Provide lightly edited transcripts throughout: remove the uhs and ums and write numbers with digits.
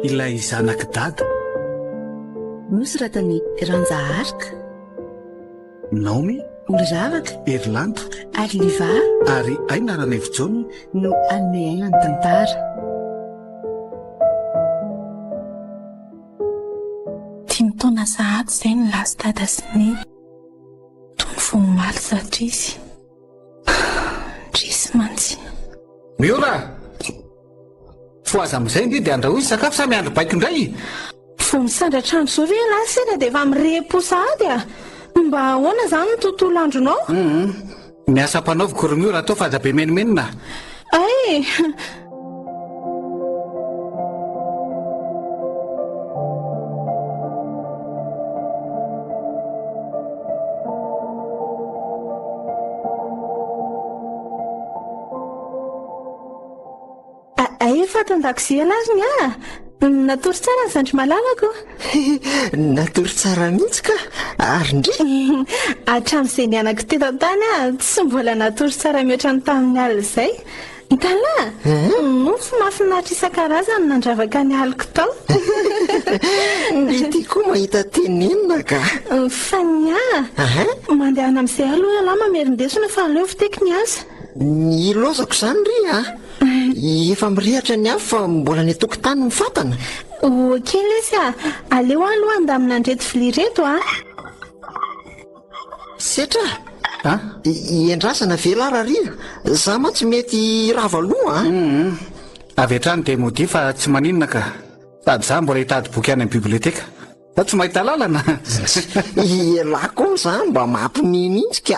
Ilay zanak'i Dada. Nosoratan'i Ranja Arc. Naomy. Oloravaka. Herilanto. Ary Liva. Ary Aina Ranaivojaona. No hanome aina ny tantara. Dimy taona sahady izay no lasa Dada sy Neny. Toy ny vao omaly zatra izy. Indrisy mantsy. Miora! Fohaza amin'izay ndry dia andrahoy ny sakafo sa miandry baiko indray? Vao misandratra andro izao ve ialahy sera dia efa mirehi-po sahady a! Mba ahoana izany ny tontolo andronao? Hum, ny asa ampanaoviko ry Miora atao fa aza be menomenona. Ay! Efa ato an-dakozia ialahy ry Nya a! Natory tsara ny zandry malalako. Natory tsara mihitsy ka! Ary ndry? Hatramin'izay nianako teto an-tany aho, tsy mbola natory tsara mihoatra ny tamin'ny alina izay. Hitanà? Nofy mahafinaritra isan-karazany nandravaka ny aliko tao. Ny ity koa mahita tenenina ka. Fa ny ahy, mandehana amin'izay aloha ialahy mamerin-desona fa aleo vitaiko ny asa. Ny ilaozako izany ry a! Efa mirehatra ny afo fa mbola any an-tokotany ny fatana. Ok lesy a! Aleo aho aloha handamina an'ireto vilia ireto a! Setra a! Iandrasana ve lah Rarina? Za mantsy mety rava loha a! Hum, avy hatrany dia modia fa tsy maninona ka. Sady za mbola hitady boky any amin'ny biblioteka. Za tsy mahita lalana. Ialahy koa zany mba mampime mihitsy ka.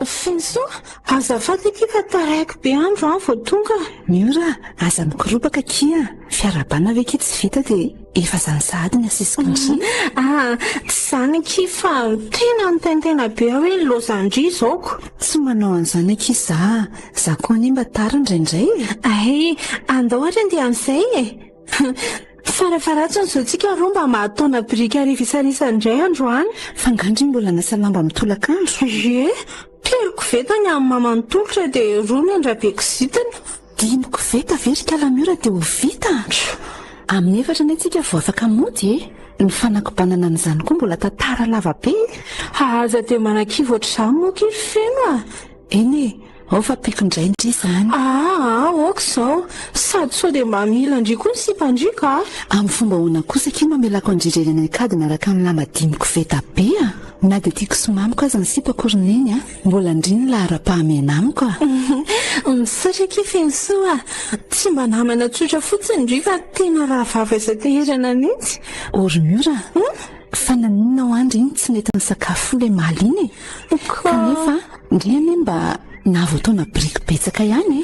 Fenosoa, azafady akia fa taraiky be andro an vao tonga. Miora, aza mikoropaka akia, fiarahabana ve akia tsy vita dia efa zany sahady ny asesiko ndry. Ah, tsy zany akia fa tena nitaintaina be aho hoe lozan-dry izao ko. Tsy manao an'izany akia za, za koa anie mba tara indraindray e. Hay, andao ary andeha amin'izay e. Farafaharatsiny izao tsika roa mba mahataona biriky arivo isanisany indray androany. Fa nga ndry mbola hanasa lamba amin'ny tolakandro? Ie, telo koveta ny an'i mama nitolotra dia roa ny an-dRabeko zitina. Dimy koveta ve ry Kalamiora dia ho vita? Amin'ny efatra anie tsika vao afaka mody e! Ny fanakobanana an'izany koa mbola tantara lava be e! Aza dia manakivy ohatr'izany moa akia ry Feno a! Eny e! Ao fa ampiako indray ndry izany. Aa, ok izao. Sady sao dia mba mila ndry koa ny sipan-dry ka. Amin'ny fomba ahoana kosa akia no hamelako an-dry irery any an-kady miaraka amin'ny lamba dimy koveta be a? Na dia tiako sy mamiko aza ny sipako ry Neny a, mbola ndry no laharam-pahamehana amiko a. Misaotra akia Fenosoa a. Tsy mba namana tsotra fotsiny ndry fa tena rahavavy azo anteherana mihitsy. Ô ry Miora a! Fa naninona hoa ndry no tsy nety nisakafo ilay omaly iny e? Kanefa ndry anie mba nahavoataona biriky betsaka ihany e!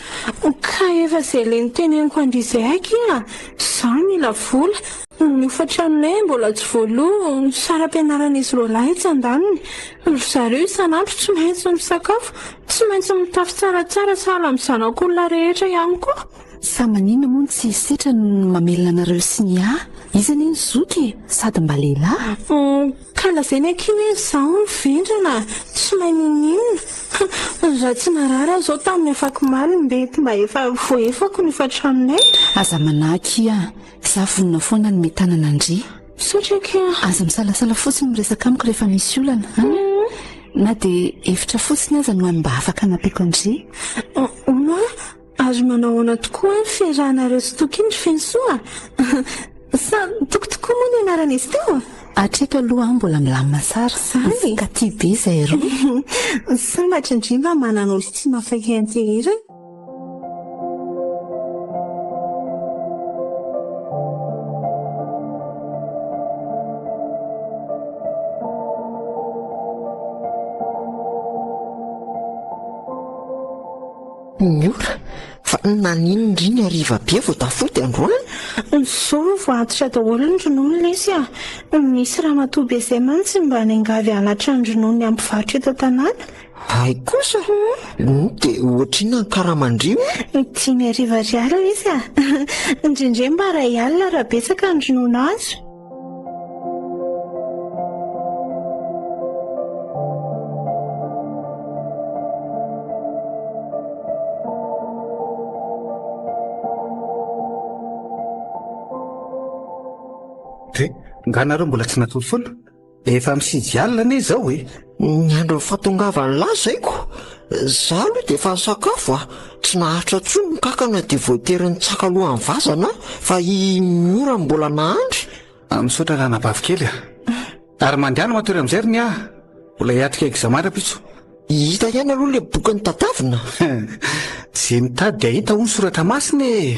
Ka efa izay ilay noteneniko an-dry izay akia, izaho mila vola, ny hofan-tranonay mbola tsy voaloa, ny saram-pianaran'izy roalahy etsy andaniny, ry zareo isan'andro tsy maintsy misakafo, tsy maintsy mitafy tsaratsara sahala amin'ny zanak'olona rehetra ihany koa. Fa maninona moa no tsy i Setra no mamelona anareo sy ny ahy? Izy anie ny zoky e! Sady mba lehilahy. Ka lazainy akia hoe izaho no vendrana, tsy mahay n'inon'inona. Raha tsy narary aho izao tamin'ny afakomaly mety mba efa voaefako ny hofan-tranonay. Aza manahy akia, izaho vonona foana hanome tanana an-dry. Misaotra akia. Aza misalasala fotsiny miresaka amiko rehefa misy olana an! Na dia hevitra fotsiny aza no hany mba afaka hanampiako an-dry. Hono hoa, Ary manao ahoana tokoa ny fiarahanareo sy Toky iny ry Fenosoa a? Sa Toky tokoa moa ny anaran'izy teo? Hatreto aloha aho mbola milamina tsara, mifankatia be izahay roa. Sambatra ndry mba manana olon-tiana afaka ianteherana. Ny ora? Fa naninona ndry ny hariva be vao tafody androany? Izao vao antitra daholo ny ronono lesy a! Nisy ramatoa be izay mantsy mba niangavy halatra ny rononony amin'ny mpivarotra eto an-tanàna. Hay kosa! Dia ohatrinona ny karaman-dry io? 5000 ariary izy a! Indraindray mba 1000 raha betsaka ny ronono azo. Dia nga nareo mbola tsy natory foana? Efa misijy alina anie izao e! Ny andron'ny fahatongavan'ny lahy zaiko, za aloha dia efa nisakafo a! Tsy naharitra intsony ny kankana dia voatery nitsaka alohan'ny vazana aho fa i Miora no mbola nahandry. Misaotra ranabavy kely a! Ary mandehana matory amin'izay ry Nia a! Mbola hiatrika examen rahampitso. Hita ihany aloha ilay boky notadiavina. Izay mitady dia hahita hoy ny soratra masina e!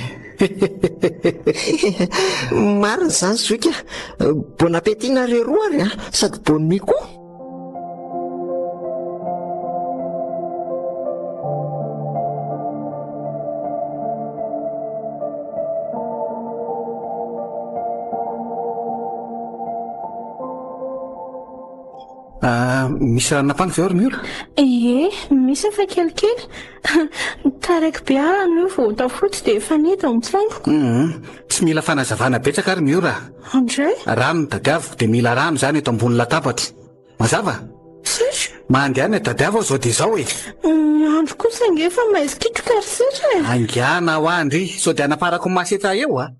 Marina izany zoky a! Bon appétit nareo roa ary a! Sady bonne nuit koa! Ah, misy ranon'ampango ve ao ry Miora? Ie, misy fa kelikely. Taraiky be aho anio vao tafotsy dia efa nidina ny paompiko. Hum, tsy mila fanazavana betsaka ry Miora. Andray? Rano no tadiaviko dia mila rano izany eto ambony latabatro. Mazava? Setra? Mandehana tadiavo aho izao dia izao e. Ny andro kosa ange efa maizikitroka ry Setra e. Haingana hoa ndry, sao dia hanaparako ny masetra eo a.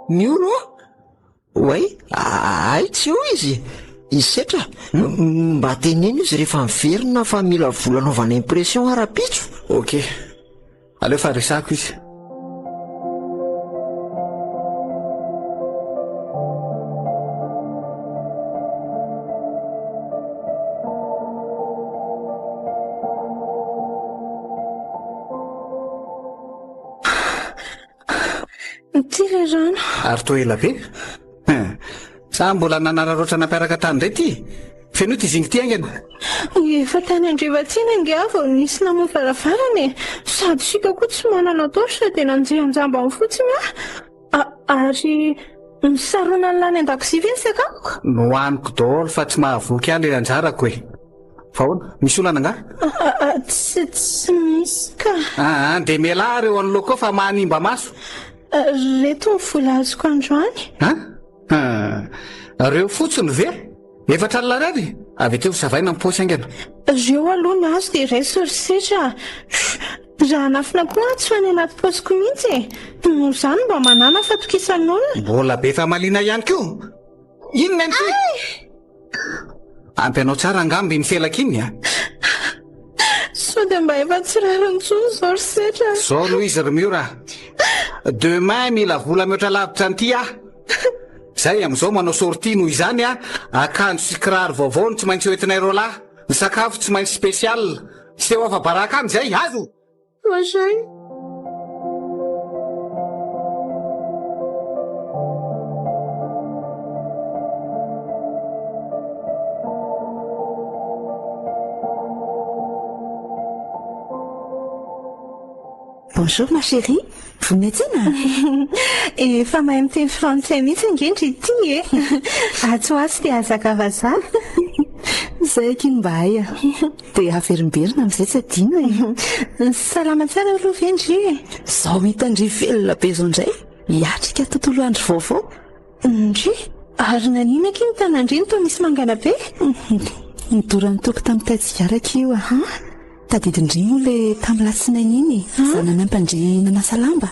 Mioro ô! Oay, hay tsy eo izy! I Setra, mba teneno izy rehefa miverina fa mila vola anaovana impression aho rahampitso. Ok. Aleo fa resahako izy. Ity ilay rano. Ary toa ela be? Hein. Sa mbola nanararaotra nampiaraka tany indray ity? Fenoy ity zinga ity haingana. Efa tany Andrivatsena ange aho vao nisy namoha varavarana e. Sady isika koa tsy manana torche dia nanjehy an-jambany fotsiny aho. Ary nisarona ny lany an-dakozia ve ny sakafoko? Nohaniko daholo fa tsy mahavoky ahy ilay anjarako e. Fa ahoana? Misy olana angaha? Tsy, tsy misy ka. Aa, dia mialà ary eo anoloako eo fa mahanimba maso. Ireto ny vola azoko androany. An? Ireo fotsiny ve? 40 ariary? Avy hatreo savaina ny paosy haingana. Ireo aloha ny azo dia raiso ry Setra a. Raha hanafina koa aho tsy ho any anaty paosiko mihitsy e. Noho izany mba manàna fatokisan'olona. Mbola be famaliana ihany koa. Inona ity? Ampy anao tsara angamba iny felaka iny a! Sao dia mba efa tsy rariny intsony izao ry Setra a! Zao no izy ry Miora a! Demain mila vola mihoatra lavitra an'ity aho! Zay amin'izao manao sortie noho izany a! Akanjo sy kiraro vaovao no tsy maintsy hoentinay roalahy! Ny sakafo tsy maintsy spécial! Tsy te ho afa-baraka any izay! Azo! Ohatray. Bonjour ma chérie, vonona tsena? Efa mahay miteny frantsay mihitsy ange ndry ity e! Atsy ho atsy dia hahazaka vazaha. Izay akia no mba hay a! Dia averimberina amin'izay tsy adino e! Salama tsara aloha ve ndry e? Izao hitan-dry velona be izao indray, hiatrika tontolo andro vaovao. Ndry, ary naninona akia ny tanan-dry no toa misy mangana be? Nidoran'ny toko tamin'ny tay-tsigara akia io a! Tadidin-dry moa ilay tamin'ny latsinainy iny, izaho nanampy an-dry nanasa lamba?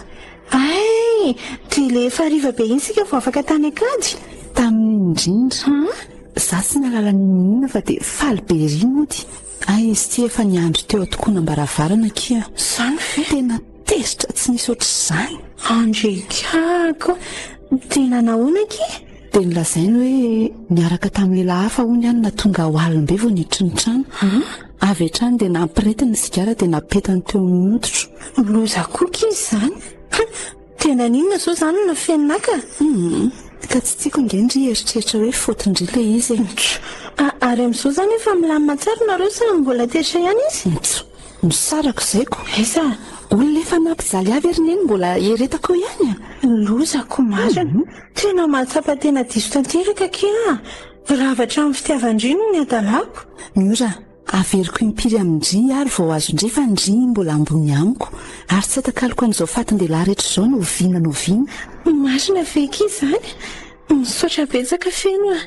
Hay! Dia ilay efa hariva be iny isika vao afaka tany an-kady? Tamin'iny indrindra. Za tsy nahalala n'inon'inona fa dia faly be ery mody. Hay izy ity efa niandry teo an-tokonam-baravarana akia. Izany ve? Tena tezitra tsy nisy ohatr'izany. Andrikako! Dia nanahoana akia? Dia nolazainy hoe niaraka tamin'ny lehilahy hafa hono ihany nahatonga ho alim-be vao niditra ny trano. Avy hatrany dia nampiretiny ny sigara dia napetany teo amin'ny hoditro. Loza koa akia izany! Dia naninona izao izany no nafenina ahy ka? Hum. Ka tsy tiako ange ndry hieritreritra hoe faute-ndry ilay izy e. Ary amin'izao izany efa milamina tsara nareo sa mbola tezitra ihany izy? Ntso, misaraka izay ko. Aiza? Olona efa nampijaly ahy ve ry neny mbola hieretako eo ihany a? Lozako marina. Tena mahatsapa tena diso tanteraka akia a! Rava hatramin'ny fitiavan-dry no niadalako. Miora, averiko impiry amin-dry ary vao azon-dry fa ndry mbola ambony amiko ary tsy atakaloko an'izao fatin-dehilahy rehetra izao na oviana na oviana. Marina ve akia izany? Misaotra betsaka Feno a!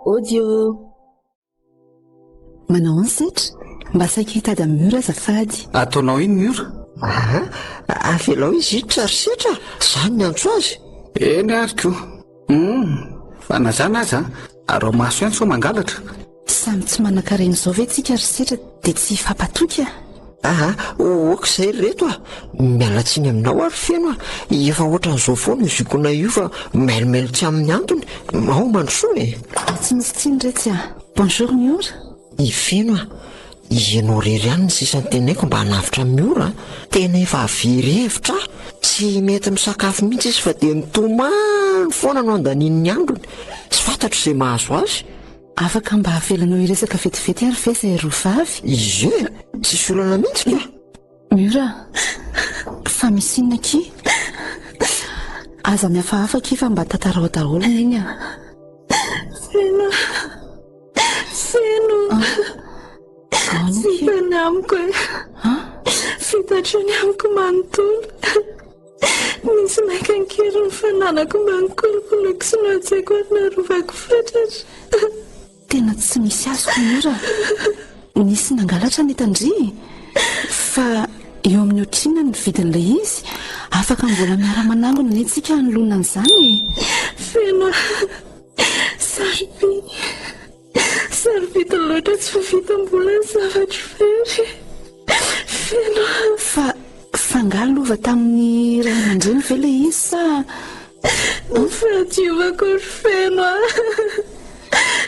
Audio. Manao an setra? Mba saika hitady an'i Miora azafady. Ataonao inn Miora? Aa, avelao izy hiditra ry setra, za no niantso azy. Eny ary ko. Hum, fa na zany aza, araho maso ihany sao mangalatra. Samy tsy manankarena izao ve tsika ry setra dia tsy hifampatoky a? Aa, ok izay ry reto a! Miala tsiny aminao aho ry Feno a! Efa ohatran'izao foana io zokinay io fa mailomailo tsy amin'ny antony, ao mandrosoa e! Tsy misy tsiny retsy a! Bonjour Miora! I Feno a! Ianao irery ihany ny sisa antenaiko mba hanavotra an'i Miora a! Tena efa very hevitra aho! Tsy mety misakafo mihitsy izy fa dia mitomany foana no andaniany ny androny! Tsy fantatro izay mahazo azy! Afaka mba avelanao hiresaka vetivety ary ve izay roa vavy? Ie, tsisy olana mihitsy ka! Miora, fa misy inona akia? Aza mihafahafa akia fa mba tantarao daholo neny a! Feno, feno, vita ny amiko e! Vita hatreo ny amiko manontolo. Nisy naka an-keriny ny fananako mba nikolokoloiko sy nohajaiko ary narovako fatratra. Tena tsy misy azoko Miora. Nisy nangalatra ny entan-dry. Fa eo amin'ny ohatrinona ny vidin'ilay izy? Afaka mbola miara-manangona anie tsika hanoloana an'izany e. Feno sarobidy. Sarobidy loatra tsy ho vitam-bola ny zavatro very. Feno. Fa fa angaha lova tamin'ny ray aman-dreny ve ilay izy sa. Ny fahadiovako ry Feno a!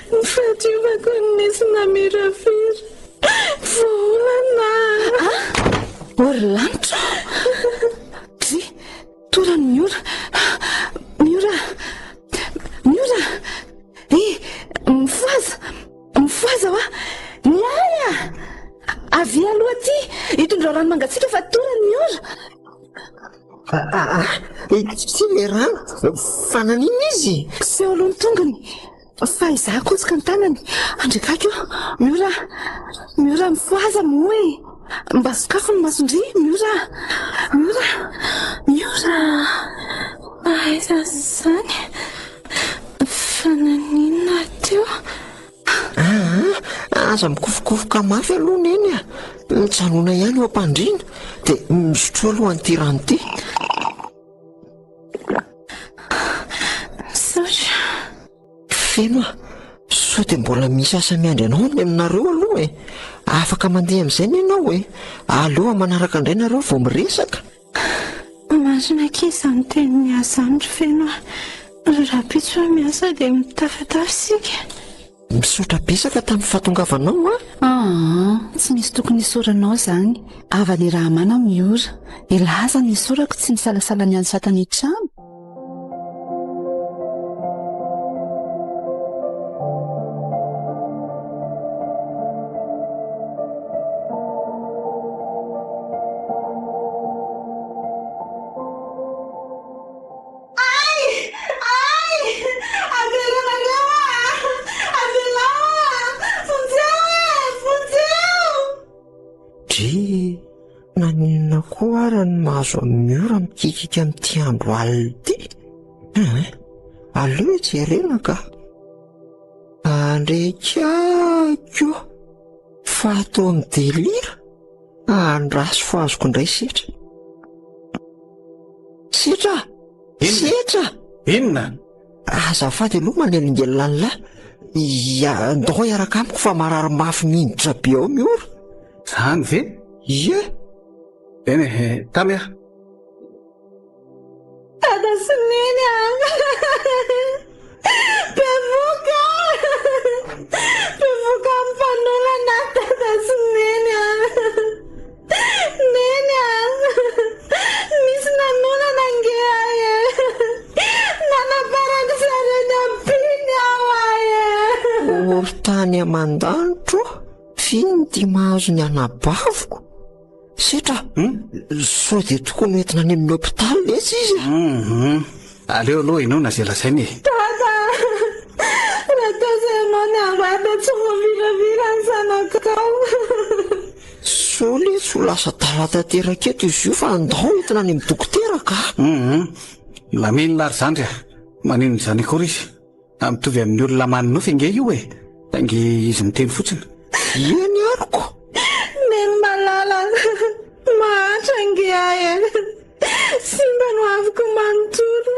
Ny fahadiovako no nisy namiravira. Voaolana a! Oh ry lanitra ô! Dry! Torany Miora! Miora! Miora! Eh! Mifohaza! Mifohaza hoa! Miahy a! Avia aloha aty! Itondrao rano mangatsiaka fa torany Miora! Ah, tsy ilay rano! Fa naninona izy? Seho aloha ny tongony! Fa izaho kotsaka ny tanany. Andriakaiky ô! Miora! Miora, mifohaza moa e! Mba sokafo ny mason-dry! Miora! Miora! Miora! Aiza izany? Fa naninona aho teo? Aa, aza mikofokofoka mafy aloha Neny a! Mijanona ihany eo am-pandriana, dia misotroa aloha an'ity rano ity. Misaotra. Feno a! Sao dia mbola misy asa miandry anao any aminareo aloha e! Afaka mandeha amin'izay ny ianao e! Aleo manaraka indray nareo vao miresaka. Marina akia izany tenin'i Ahy izany ry Feno a! Rahampitso aho miasa dia mitafatafa isika. Misaotra betsaka tamin'ny fahatongavanao a! Aa, tsy misy tokony hisaoranao izany. Havana i Rahamana Miora. Elah aza ny isaorako tsy nisalasala niantso ahy tany an-trano. Ay! Ay! Avelanareo aho! Avelao aho! Vonjeo e! Vonjeo! Dry, naninona koa ara ny mahazo an'i Miora mikikika amin'ity andro alina ity? Hein? Aleo hijerena ka. Andrekako! Fa atao amin'ny délire? Andraso fa azoko indray setra. Setra! Setra! Inona? Azafady aloha manelingelina an'lah. Ia, ndao hiaraka amiko fa marary mafy miditra be ao Miora. Zany ve? Ie. Eny e, tamy aho. Dada sy Neny a! Tany aman-danitro ô, f'inona ity mahazo ny anabaviko? Setra, sao dia tokony ho entina any amin'ny hopitaly letsy izy a! Hum, aleo aloha henoina izay lazainy e! Dada a! Raha teo izay ianao ny androany dia tsy voaviravira ny zanakao. Sao letsy ho lasa adala tanteraka eto izy io fa andao entina any amin'ny dokotera ka! Hum, milamina ry zandry a! Maninona izany akory izy? Mitovy amin'ny olona manonofy ange io e! Saingy izy miteny fotsiny. Eny aroko! Neny malala, mahantra ange ahy e! Simba no avoko manontolo.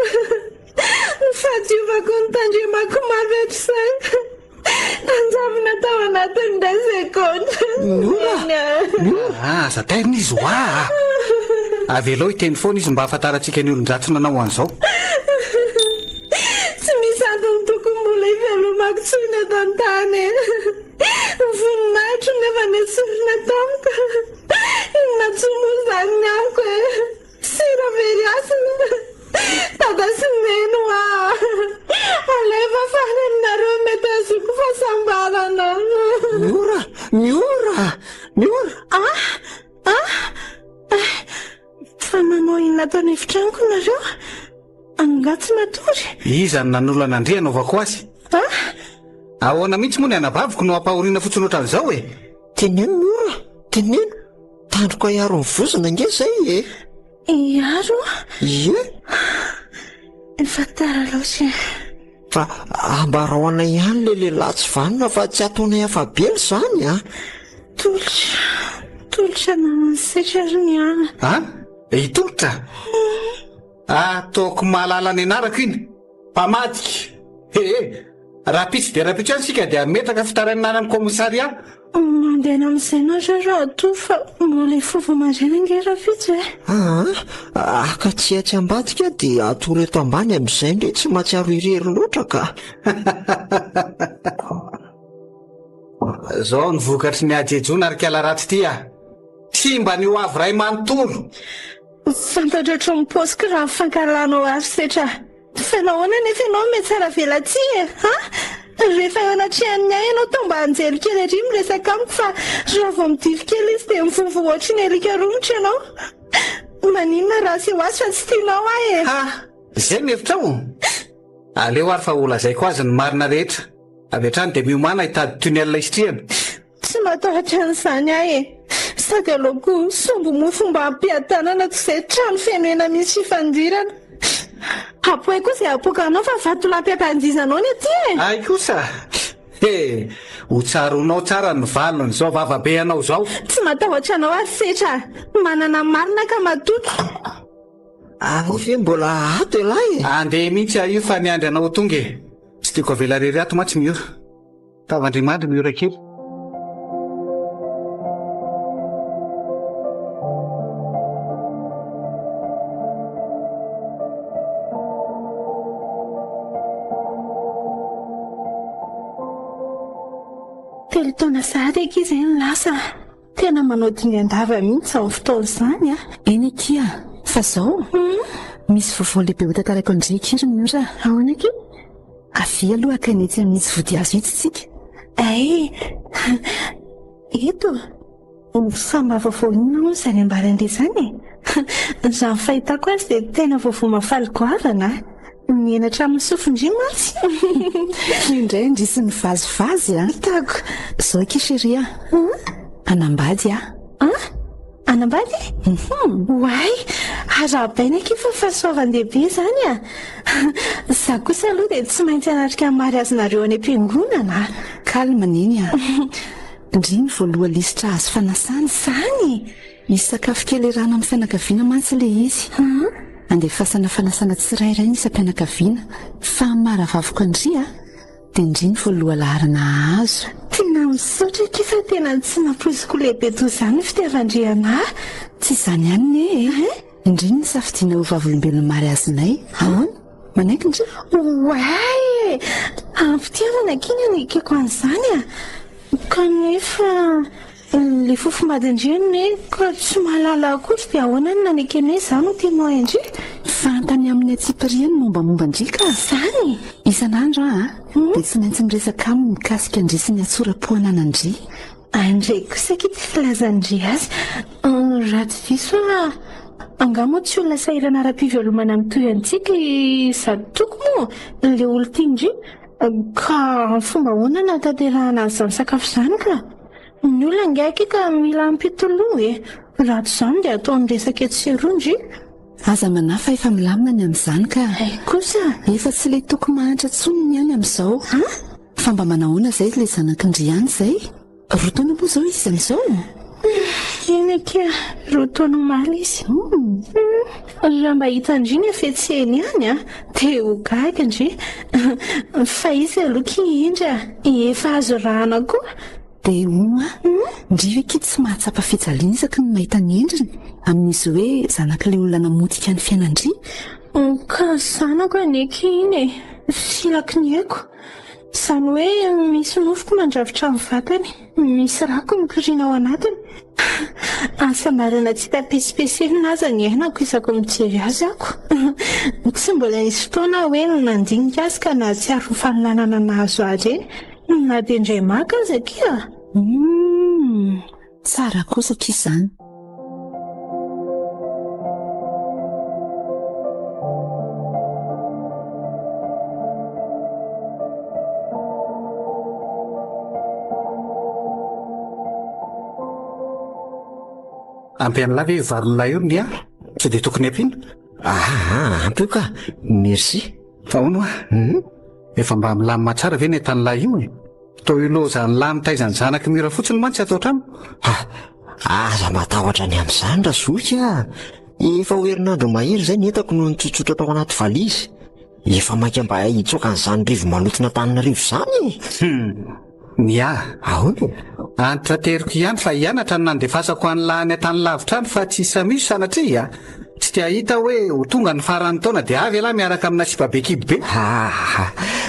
Ny fahadiovako notandremako mafy hatrizay. Nanjavona tao anatin'ny indray segondra. Miora! Miora! Ah, aza tairina izy hoa a! Avelao hiteny foana izy mba hahafantarantsika ny olon-dratsy nanao an'izao. Tsy misy antony tokony mbola hivelomako intsony eto an-tany e! Ny voninahitro nefa nesorina tamiko. Inona intsony moa izany ny amiko e? Sira very hasina. Dada sy Neny hoa. Alefa fa any aminareo mety hahazoako fahasambarana. Miora! Miora! Miora! Ah! Ah! Eh! Fa manao inona ato an'efitranoko nareo? Angaha tsy matory? Iza no nanolana an-dry hanaovako azy? Ah! Ahoana mihitsy moa ny anabaviko no ampahoriana fotsiny ohatran'izao e? Teneno Miora! Teneno! Tandroka hiaro ny vozona ange izay e! Hiaro? Ie! Efa tara loatra e! Fa ambarao anay ihany ilay lehilahy tsy vanona fa tsy ataonay afa-bela izany a! Tolotra, tolotra naman'i Setra ry ny an! An? I Tolotra? Ataoko mahalala ny anarako iny! Mpamadika! He! Rahampitso dia rahampitso ihany isika dia hametraka fitarainana any amin'ny kaomisarià. Mandehana amin'izay nareo raha toa fa mbola hifoha vao maraina ange rahampitso e! Aa, haka tsy atsy ambadika dia atoro eto ambany amin'izay ndry tsy mahatsiaro irery loatra ka! Zao ny vokatry ny hajejoana ry kala ratsy ty a! Simba ny ho avy ray manontolo! Fantatro hatramin'ny paoziko raha ny fankahalanao ahy ry Setra. Fa nahoana anefa ianao no mihatsara velatsihy e? Ha? Rehefa eo anatrehan'ny ahy ianao toa mba anjely kely ery miresaka amiko fa raha vao midify kely izy dia mivovo ohatry ny alika romotra ianao. Maninona raha aseho azy fa tsy tianao aho e? Ha! Izay no hevitrao? Aleo ary fa holazaiko azy ny marina rehetra. Avy hatrany dia miomàna hitady tunnel hisitrihana. Tsy matahotra an'izany aho e! Sady aleoko sombo mofo mba hampiadanana toy izay trano feno hena misy fifandirana. Apoay koa izay hapoaka anao fa vatolampy ampandihizanao ny aty e! Hay kosa! He! Ho tsaroanao tsara ny valin'izao vavabe anao izao. Tsy matahotra anao aho ry Setra a! Manana ny marina ka matoky. Ary ve mbola ato ialahy e? Andeha mihitsy aho io fa miandry anao ho tonga e! Tsy tiako avela irery ato mantsy Miora. Tavandrimandry Miora kely. Telo taona sahady akia izay no lasa. Tena manao dingan-dava mihitsy izany fotoana izany a. Eny akia, fa zao, misy vaovao lehibe ho tantaraiko an-dry akia ry Miora. Ahoana akia? Avia aloha haka ny etsy amin'itsy vodihazo itsy tsika. Ay! Eto? Fa mba vaovao inona moa izany ambaran-dry izany e? Raha ny fahitako azy dia tena vaovao mahafaly goavana a! Mihena hatramin'ny sofin-dry mantsy. Io indray indrisy mivazivazy a! Hitako. Izao akia chérie a! Hanambady aho. An? Hanambady? Oay! Arahabaina akia fa fahasoavan-dehibe izany a! Izaho kosa aloha dia tsy maintsy hanatrika ny mariazinareo any am-piangonana a! Calme neny a! Ndry ny voaloha lisitra azo fanasana. Izany? Hisy sakafo kely iarahana amin'ny fianakaviana mantsy ilay izy. Andefasana fanasana tsirairay ny isam-pianakaviana. Fa amin'ny maha rahavaviko an-dry a, dia ndry ny voaloha laharana hahazo. Tena misaotra akia fa tena tsy nampoiziko lehibe toy izany ny fitiavan-dry anah. Tsy izany ihany ne e! Ndry ny nisafidiana ho vavolombelon'ny mariazinay. Ahoana? Manaiky ndry? Oay e! Am-pitiavana akia ny anekeko an'izany a! Kanefa. Ilay fofombadin-dry anie ka tsy mahalala akory dia ahoana no nanekeny hoe izaho no témoin an-dry? Fantany amin'ny antsipiriany ny mombamomba an-dry ka! Izany? Isan'andro aho dia tsy maintsy miresaka aminy mikasika an-dry sy ny hatsoram-po ananandry. Andray kosa akia ty filazan-dry azy. Raha tsy diso aho, angaha moa tsy olona sahirana ara-pivelomana mitohy antsika izato toko moa ilay olon-tian-dry? Ka amin'ny fomba ahoana no hahatanterahana an'izany sakafo izany ka? Ny olona ange akia ka mila ampitoloha e! Raha tsy izany dia ataony resaka etsy sy eroa ndry. Aza manahy fa efa milamina ny amin'izany ka. Hay kosa! Efa tsy ilay toko mahantra intsony ny any amin'izao. An? Fa mba manahoana izay ilay zanak'i ndry any izay? Roa taona moa izao izy amin'izao? Eny akia, roa taona omaly izy. Raha mba hitan-dry ny hafetseny ihany an, dia ho gaga ndry. Fa izy aloha ki indry a, efa azo rana koa. Dia hono aho, ndry ve ki tsy mahatsapa fijaliana isaky ny mahita ny endriny, amin'izy hoe zanak'ilay olona namotika ny fiainan-dry? Ka zanako anie ki iny e, silaky ny aiko. Izany hoe misy nofoko mandrafitra ny vatany, misy rako mikoriana ao anatiny. Hasambarana tsy hita pesipesenina aza ny ainako isaky ny mijery azy ako. Tsy mbola nisy fotoana aho hoe nandinika azy ka nahatsiaro ny fanolanana nahazo ahy ireny, na dia indray maka aza akia. Humm! Tsara kosa akia izany. Ampy an'lah ve io varin'lah io ry Nia? Tsy dia tokony ampiana? Aa, ampy io ka! Merci. Fa hono hoa? Hum? Efa mba milamina tsara ve ny entan'lah io e? Toa io lozan'lah mitaiza ny zanak'i Mira fotsiny mantsy ato an-trano. Ha! Aza matahotra ny amin'izany Razoky a! Efa ho herinandro mahery izay ny entako no nitsotsotra tao anaty valizy. Efa maika mba hitsoaka an'izany rivo-maloton'Antananarivo izany e! Hum! Ny ahy. Ahoana e? Antitrateriko ihany fa hianatra ny nandefasako an'lah any an-tany lavitra any fa tsy s'amuse sanatria a! Tsy te hahita hoe ho tonga ny faran'ny taona dia avy ialahy miaraka amina sipa be kibo be. Hahaha,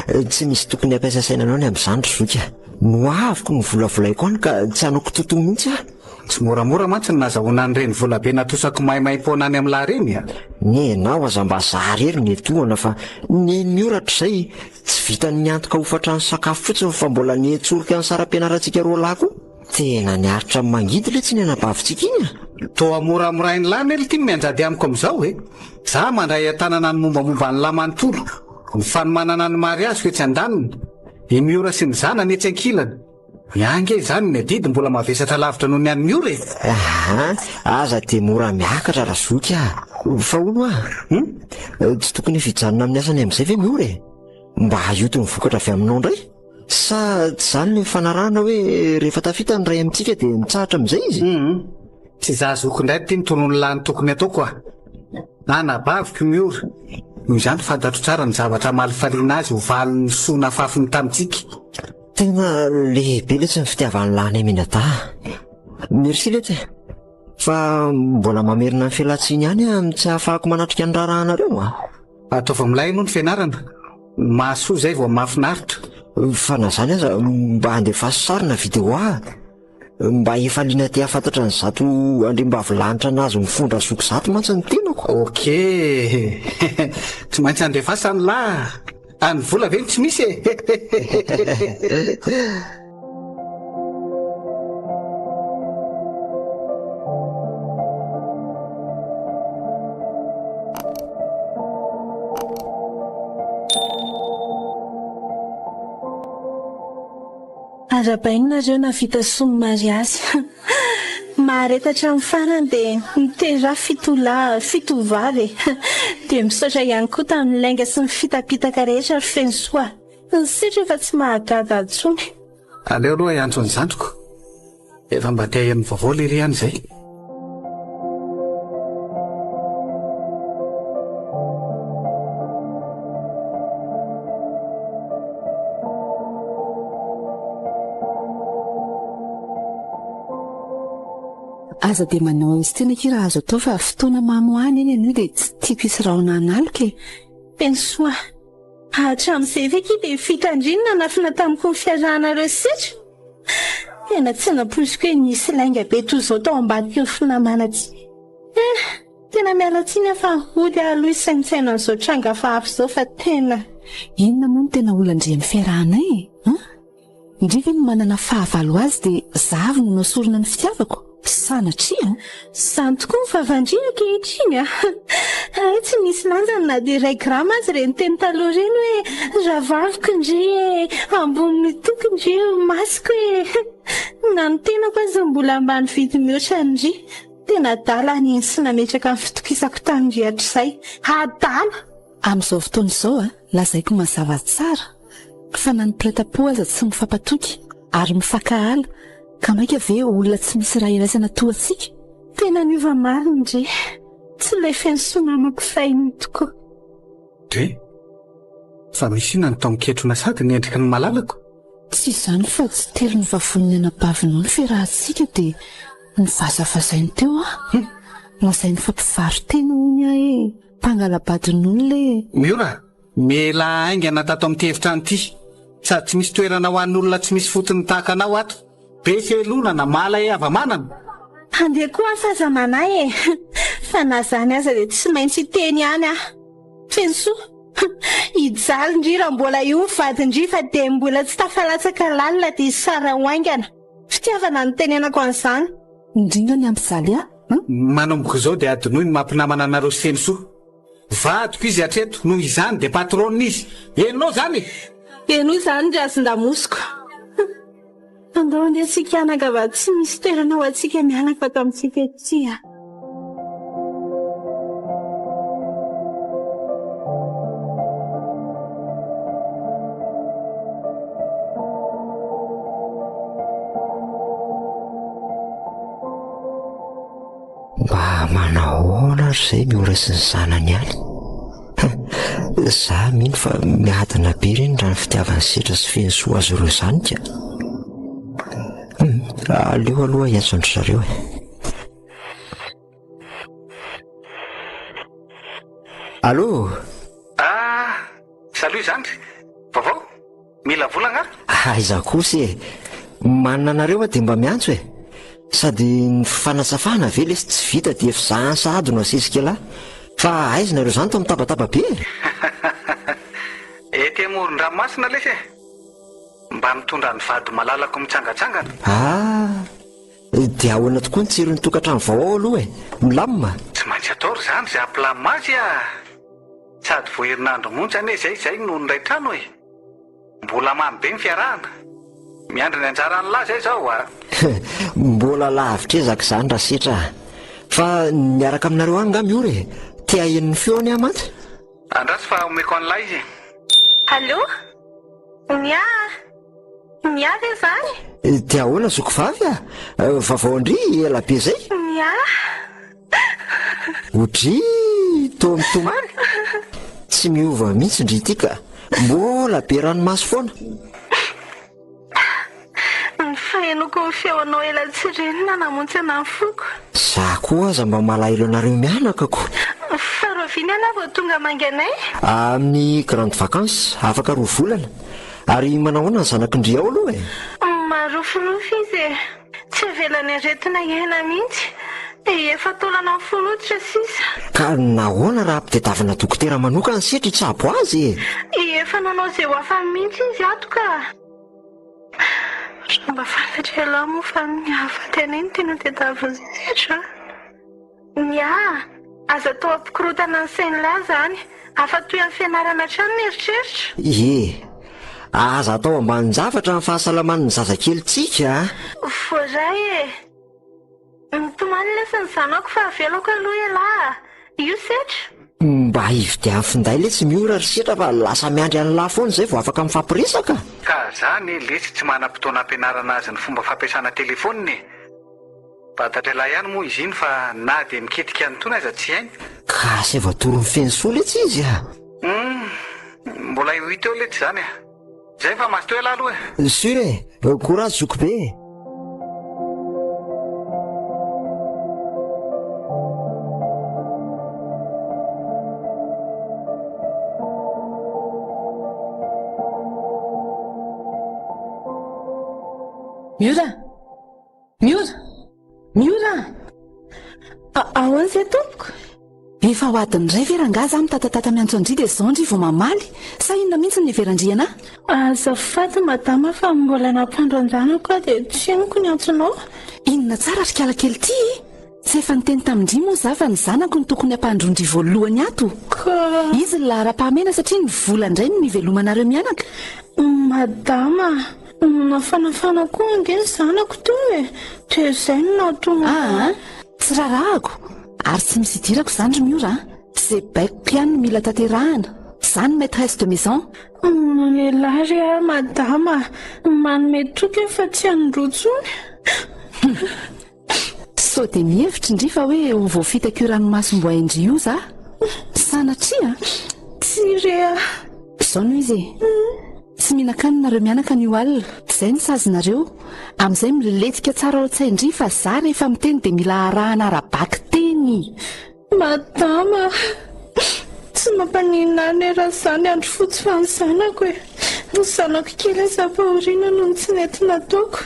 tsy misy tokony hampiasa saina anao ny amin'izany ry zoky a! Ny ho aviko no volavolaiko any ka tsy hanao kitotoa mihitsy aho. Tsy moramora mantsy ny nazahoana an'ireny volabe natosako maimaimpoana any amin'lah ireny a! Nenao aza mba za rery no etohana fa neny mioratra izay tsy vitan'ny niantoka hofantrano sakafo fotsiny fa mbola nietsorika ny saram-pianarantsika roalahy koa. Tena niaritra ny mangidy letsy ny anabavintsika iny a! Toa moramorain'lah anie lty ny mianjady amiko amin'izao e! Za mandray an-tanana ny mombamomba an'lah manontolo, ny fanomanana ny mariaziko etsy andaniny, i Miora sy ny zanany etsy ankilany. Ny ahy ange izany ny adidy mbola mavesatra lavitra noho ny an'i Miora e! Aa, aza dia mora miakatra razoky a! Fa hono hoa, Hum? Tsy tokony efa hijanona amin'ny asany amin'izay ve Miora e? Mba hahioty ny vokatra avy aminao indray? Sa tsy izany ilay nifanarahana hoe rehefa tafita ny iray amintsika dia mitsahatra amin'izay izy? Hum. Tsy za zoko indray ity ny tonon'ny lany tokony ataoko a. Anabaviko Miora. Noho izany fantatro tsara ny zavatra hamalifaliana azy ho valin'ny soa nafafiny tamintsika. Tena lehibe letsy ny fitiavan'i lany aminadahy. Merci letsy e. Fa mbola mamerina ny fialantsiny ihany aho amin'ny tsy ahafahako manatrika ny raharahanareo a. Ataovy milay aloha ny fianarana. Mahasoa izay vao mahafinaritra. Fa na izany aza mba andefaso sary na vidéo ahy. Mba efa liana te hahafantatra an'izato andriambavilanitra nahazo ny fon-dRazoky izato mantsy ny tenako. Ok. Tsy maintsy andefasa an'lah. Any vola ve no tsy misy e? Arahabaina nareo nahavita soa ny mariazy. Mahareta hatramin'ny farany dia miteraha fitolahy fitovavy e. Dia misaotra ihany koa tamin'ny lainga sy ny fitapitaka rehetra ry Fenosoa. Ny sitra efa tsy mahagaga intsony. Aleo aloha hiantso ny zandriko. Efa mba te haheno vaovao lery any izay. Aza dia manao izy tena akia raha azo atao fa fotoana mamo any eny anio dia tsy tiako hisy rahona hanaloka e. Fenosoa. Hatramin'izay ve ki dia fitandriny nanafina tamiko ny fiarahanareo setra? Tena tsy nampoiziko hoe nisy lainga be toy izao tao ambadiky ny finamanantsika. Eh! Tena miala tsiny aho fa hody aho aloha hisaintsaina an'izao tranga hafahafa izao fa tena. Inona moa no tena olan-dry amin'ny fiarahanay e? An? Ndry ve no manana fahavalo azy dia za avy no nanao sorona ny fitiavako? Sanatria an! Izany tokoa ny vavan-dry ankehitriny a! Hay tsy misy lanjany na dia iray grama aza ireny teny taloha ireny hoe rahavaviko ndry e, ambonin'ny toko ndry eo imasoko e! Na ny tenako aza mbola ambany vidy mihoatra an-dry. Tena adala aho nino sy nametraka ny fitokisako tamin-dry hatrizay. Adala! Amin'izao fotoana izao a, lazaiko mazava tsara fa na ny mpiray tampo aza tsy mifampatoky ary mifankahala ka mainka ve olona tsy misy raha iraisana toa antsika? Tena niova marina ndry. Tsy ilay feno namako fahiny tokoa. Dre, fa misy inona no tao miketrona sady ny endriky ny malalako? Tsy izany fa tsy telin'ny vavonin'ny anabavinao ny fiarahantsika dia nivazavazainy teo aho. Lazainy fa mpivaro-tena hono aho e! Mpangala-badin'olona e! Miora, mialà haingana tato amin'ity efitrano ity. Sady tsy misy toerana ho an'olona tsy misy fotony tahaka anao ato. Be fialonana, malahehava-manana. Handeha koa aho fa aza manahy e! Fa na izany aza dia tsy maintsy hiteny ihany aho. Fenosoa, hijaly ndry raha mbola io vadin-dry fa dia mbola tsy tafalatsaka lalina dia hisara ho haingana. Fitiavana no itenenako an'izany. Indrindra ny hampijaly ahy. Manomboka izao dia adinoy ny mampinamana anareo sy Fenosoa. Vadiko izy hatreto, noho izany dia patronne izy. Henonao izany e! Henoy izany ry hazon-damosiko. Andao andeha tsika hianaka fa tsy misy toerana ho antsika mianaka ato amintsika ety a! Mba manahoana ary izay Miora sy ny zanany any? Za mino fa miadana be ireny raha ny fitiavan'i Setra sy Fenosoa azy ireo izany ka. Aleo aloha hiantso an-dry zareo e. Allô? Ah, salut zandry. Vaovao? Mila vola angaha? Aiza kosa e! Manana anareo aho dia mba miantso e! Sady ny fanatsafana ve lesy tsy vita dia fizahany sahady no asesika elah! Fa aiza nareo izany toa mitabataba be e! Ety amoron-dranomasina lesy e! Mba mitondra ny vady malalako mitsangatsangana. Ah! Dia ahoana tokoa ny tsiron'ny tokantrano vao ao aloha e? Milamina? Tsy maintsy atao ry zandry izay hampilamina azy ah! Sady vao herinandro monja anie izay izay no niray trano e! Mbola mamy be ny fiarahana. Miandry ny anjaran'lah zay zao a! Mbola lavitra ezaka izany Rasetra a! Fa miaraka aminareo any nga Miora e? Te haheno ny feony aho mantsy. Andraso fa omeko an'lah izy e! Allo? Ny ahy? Ny ahy ve izany? Dia ahoana zoky vavy a? Vaovao an-dry ela be izay? Ny ahy? Odry, toa mitomany. Tsy miova mihitsy ndry ity ka. Mbola be ranomaso foana. Ny fahenoako ny feonao ela tsy renina namontsana ny foko. Za koa aza mba malahelo anareo mianaka ko. Fa rahoviana ialahy vao tonga hamangy anay? Amin'ny grande vacances, afaka roa volana. Ary manahoana ny zanak'i ndry ao aloha e? Marofirofy izy e. Tsy avelan'ny aretina hiaina mihitsy. Dia efa taolana mifono hoditra sisa. Ka nahoana raha ampitadiavina dokotera manokana setry hitsabo azy e? Efa nanao izay ho afany mihitsy izy ato ka. Raha mba fantatr'ialahy moa fa ny hahafaty anay no tena tadiavin'i Setra a! Ny ahy, aza atao hampikorontana ny sain'lah izany. Afa-toy amin'ny fianarana hatrany ny eritreritra. Ie. Aza atao ambanin-javatra ny fahasalaman'ny zazakelintsika a! Voaray e! Mitomany lesy ny zanako fa avelako aloha ialahy a! Io Setra? Mba hividiano finday letsy Miora ry Setra fa lasa miandry an'lah foana izay vao afaka mifampiresaka. Ka za anie letsy tsy manam-potoana ampianarana azy ny fomba fampiasana telefaonina e! Fantatr'ialahy ihany moa izy iny fa na dia mikitika an'itony aza tsy hainy. Ka asaivo atoron'i Fenosoa letsy izy a! Humm, mbola ho hita eo letsy izany a! Izay fa mazotoa ialahy aloha e! Sûr e! Courage zoky be e! Miora! Miora! Miora! Ahoana izay tompoko? Efa ho adiny iray ve rangahy za mitatatata miantso an-dry dia izao ndry vao mamaly? Sa inona mihitsy no niheveran-dry anah? Azafady madama fa mbola nampandro an-janako aho dia tsy henoko ny antsonao. Inona tsara ry kala kely ity e? Tsy efa niteny tamin-dry moa za fa ny zanako no tokony hampandroan-dry voalohany ato. Ka. Izy ny laharam-pahamehana satria ny vola indray no nivelomanareo mianaka. Madama, nafanafana koa ange ny zanako teo e! Dia izay no nahatonga. Aa, tsy raharahako ary tsy misy idirako izany ry Miora a! Izay baikoko ihany no mila tanterahana. Za no maîtresse de maison. Mamelà re ahy madama, manome toky aho fa tsy hanindroa intsony. Sao dia mihevitra ndry fa hoe ho voafitak'io ranomasom-boain-dry io za? Sanatria a! Tsia re a! Izao no izy e! Tsy mihinan-kanina nareo mianaka anio alina, izay ny sazinareo. Amin'izay milentika tsara ao an-tsain-dry fa za rehefa miteny dia mila arahana ara-bakiteny. Madama a! Tsy mampaninona ahy anie raha izaho ny andro fotsy fa ny zanako e! Ny zanako kely aza ampahoriana noho ny tsy nety nataoko.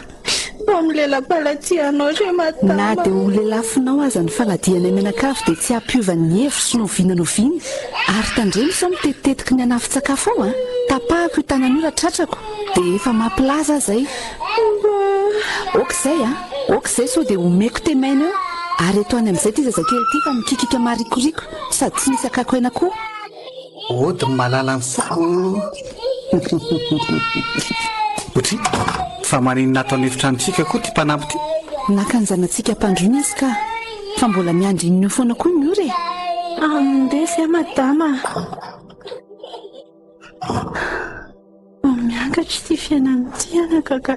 Mba milela-paladia anao re madama. Na dia ho lelafinao aza ny faladianay mianakavy dia tsy hampiova ny hevitro n'oviana n'oviana. Ary tandremo sao mitetitetiky ny hanafin-tsakafo ao a! Tapahako io tanana io raha tratrako dia efa mampilaza aho izay. Mba. Ok izay a! Ok izay sao dia omeko temaina eo. Ary eto any amin'izay ity zazakely ity fa mikikika marikoriko sady tsy misy akako aina koa. Ody malala ny foko. Otri, fa maninona ato an'efitranontsika koa ity mpanampy ity? Naka ny zanatsika ampandroina izy ka. Fa mbola miandry inona eo foana koa ny ora e? Andeha ve madama a? Miangatra ity fiainana ity anaka ka.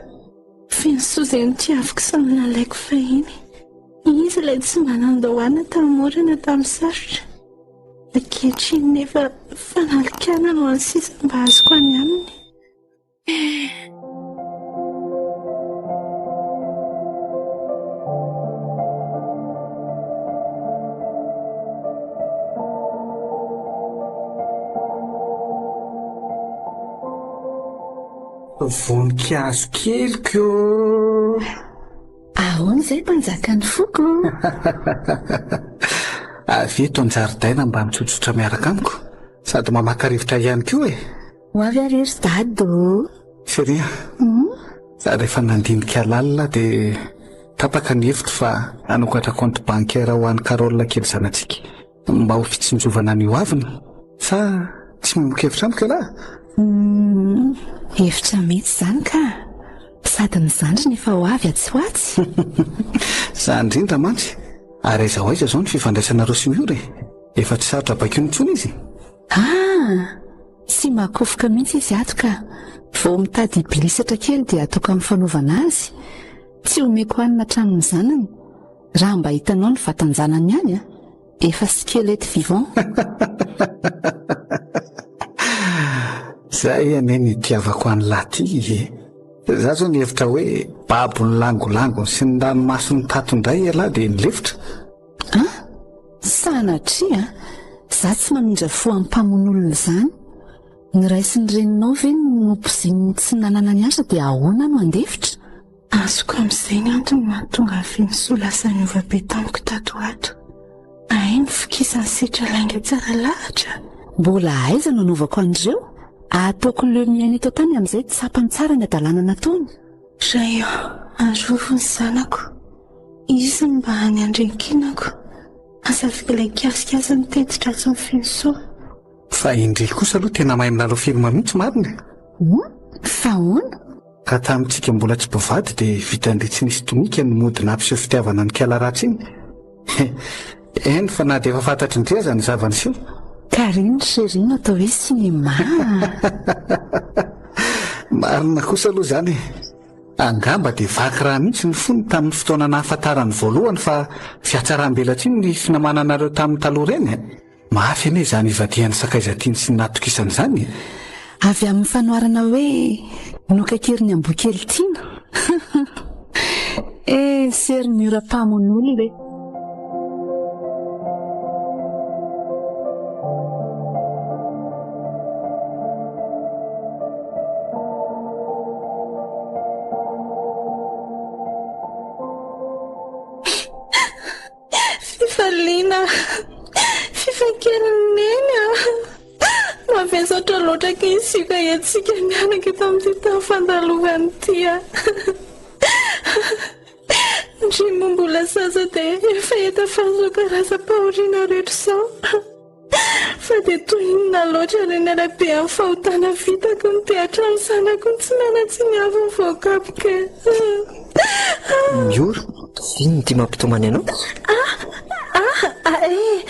Feno soa izay notiaviko sy nolalaiko fahiny. Izy ilay tsy mba nandao ahy na tamin'ny mora na tamin'ny sarotra. Ankehitriny nefa fanalikana no hany sisa mba azoko any aminy. Voninkazo keliko ô! Ahoana izay mpanjakan'ny foko? Avy eto an-jaridaina mba mitsotsotra miaraka amiko sady mamaka rivotra ihany koa e! Ho avy ary ry dada ô! Chérie a! Rehefa nandinika lalina aho dia tapaka ny hevitro fa hanokatra compte bancaire ho an'i Carole kely zanatsika. Mba ho fitsinjovana ny hoaviny. Sa tsy miombon-kevitra amiko ialahy? Humm, hevitra mety izany ka! Sady ny zandriny efa ho avy atsy ho atsy. Izany indrindra mantsy. Ary aiza ho aiza izao ny fifandraisanareo sy Miora e? Efa tsy sarotra baikoina intsony izy? Ah! Tsy makofoka mihitsy izy ato ka! Vao mitady hibilisatra kely dia ataoko amin'ny fanaovana azy. Tsy omeko hanina hatramin'ny zanany. Raha mba hitanao ny vatan-janany ihany a! Efa squelette vivant. Zay anie ny itiavako an'lah ty e! Za zao nihevitra hoe babon'ny langolangony sy ny ranomasony tato indray ialahy dia nilefitra. An! Sanatria a! Za tsy mamindra fo amin'ny mpamono olona izany. Ny ray sy ny reninao ve no nopoizininy tsy nananany asa dia ahoana no handefitra? Azoko amin'izay ny antony mahatonga an'i Fenosoa lasa niova be tamiko tato ho ato. Hay ny vokisan'i Setra lainga tsara lahatra. Mbola aiza no anaovako an'ireo? Ataoko leo miaina eto an-tany amin'izay tsapany tsara ny hadalana nataony. Ray ô, arovy ny zanako. Izy no mba hany andriankinako. Aza avela hikasika azy ny teti-dratsin'i Fenosoa. Fa i Ndry kosa aloha tena mahay milalao film mihitsy marina e! Hum? Fa ahoana? Ka tamintsika mbola tsy mpivady dia vitan-dry tsy nisy tomika ny mody nampiseho fitiavana an'i Kala ratsy iny. Eny fa na dia efa fantatry ndry aza ny zava-niseho. Ka reny ry chérie no atao hoe cinéma a! Marina kosa aloha izany e! Angamba dia vaky rà mihitsy ny fony tamin'ny fotoana nahafantarany voalohany fa fihatsaram-belatsihy ny finamananareo tamin'ny taloha ireny e! Mafy anie izany ivadihan'ny sakaiza tiany sy natokisany izany e! Avy amin'ny fanoharana hoe nokaikerin'ny amboa kely tiana. Eh, sery mioram-pamono olona e! Fifaliana. Fifakelin'i Neny a! Mavesatra loatra akia ny sioka entintsika mianaka eto amin'ity tany fandalovana ity a! Ndry moa mbola zaza dia efa hita fahazo karazam-pahoriana rehetra izao. Fa dia toy inona loatra re ny halehibehan'ny fahotana vitako no dia hatramin'ny zanako no tsy manan-tsiny avy ny voakapoka e. Miora, inona ity mampitomany anao? Ah, ah, ah, eh,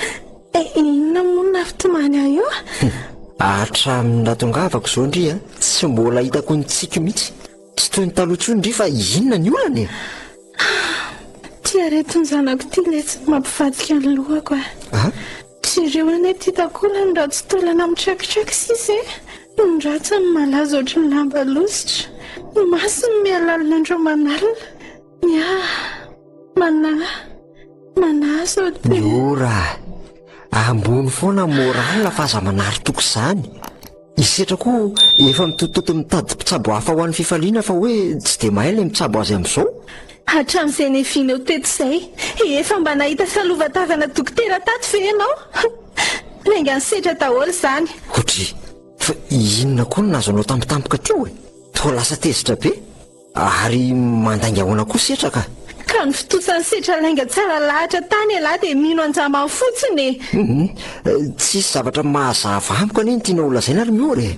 eh, inona moa no nampitomany ahy io? Hatramin'ny nahatongavako izao ndry a, tsy mbola hitako nitsiky mihitsy. Tsy toy ny taloha intsony ndry fa inona ny olana e? Ty aretin-janako ty letsy no mampivadika ny lohako a. Ah? Jereo anie ty takolany raha tsy taolana mitrakitraky sisa e. Ny ratsany malaza ohatry ny lamba lositra. Ny masony miha lalina andro aman'alina. Ny ahy, manahy, manahy sao dia. Miora, ambony foana moral fa aza manary toky izany. I Setra koa efa mitotototo mitady mpitsabo hafa ho an'i Fifaliana fa hoe tsy dia mahay ilay mitsabo azy amin'izao. Hatramin'izay niavianao teto izay, efa mba nahita salovan-tavana dokotera tato ve ianao? Laingan'i Setra daholo izany. Odry, fa inona koa no nahazo anao tampotampoka teo e? Toa lasa tezitra be. Ary mandainga ahoana koa Setra ka? Ka ny fitosan'i Setra lainga tsara lahatra tany ialahy dia mino anjambany fotsiny e! Hum, tsisy zavatra mahazava amiko anie ny tianao holazaina ry Miora e!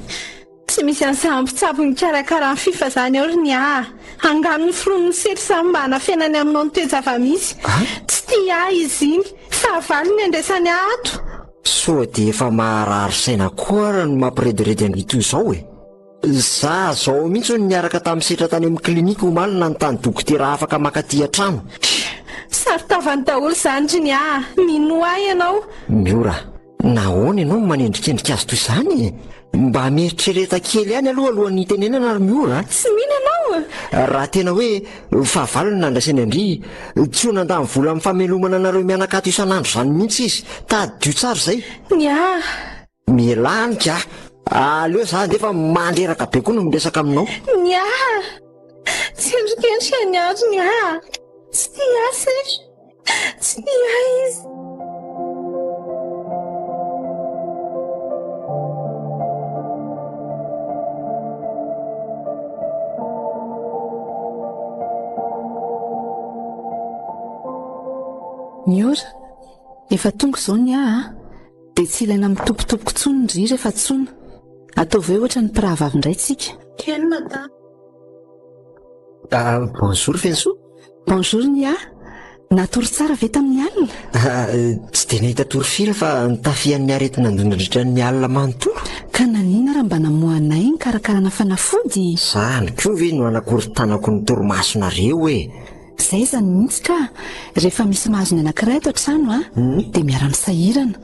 Tsy misy an'izany mpitsabo mikarakara ny fifa izany ao ry Nia a! Angano noforonin'i Setra izany mba hanafenany aminao ny toe-java-misy. Tsy tia ahy izy iny. Fahavalo ny handraisany ahy ato. Soa dia efa maharary saina koa ary ny mampirediredy an-dry toy izao e! Za zao mihitsy no niaraka tamin'i Setra tany amin'ny clinique omaly nanontany dokotera afaka maka aty an-trano. Saro-tavany daholo izany ry ny ahy, minoa ahy ianao. Miora, nahoana ianao no manendrikendrika azy toy izany e? Mba mieritrereta kely ihany aloha alohan'ny hitenenana ry Miora a! Tsy mino ianao? Raha tena hoe fahavalo no nandraisany an-dry, tsy ho nandany vola amin'ny famelomana anareo mianaka ato isan'andro izany mihitsy izy. Tadidio tsara izay. Ny ahy, Mialà any ka! Aleo za andeha fa mandreraka be koa no miresaka aminao. Ny ahy! Tsy endrikendrika ny andro ny ahy! Tsy tia ahy Serge! Tsy tia ahy izy! Miora, efa tonga izao ny ahy a! Dia tsy ilaina mitopotopoko intsony ndry rehefa antsoina. Ataovy hoe ohatran'ny mpirahavavy indray tsika. Kely madame. Ah, bonjour Fenosoa. Bonjour Nia. Natory tsara ve tamin'ny alina? Ah, tsy dia nahita tory firy fa nitafian'ny aretina nandritra ny alina manontolo. Ka naninona raha mba namoahanay nikarakarana fanafody? Zany koa ve no hanakorontanako ny torimasonareo e? Zay izany mihitsy ka! Rehefa misy mahazo ny anankiray ato an-trano a, dia miara-misahirana.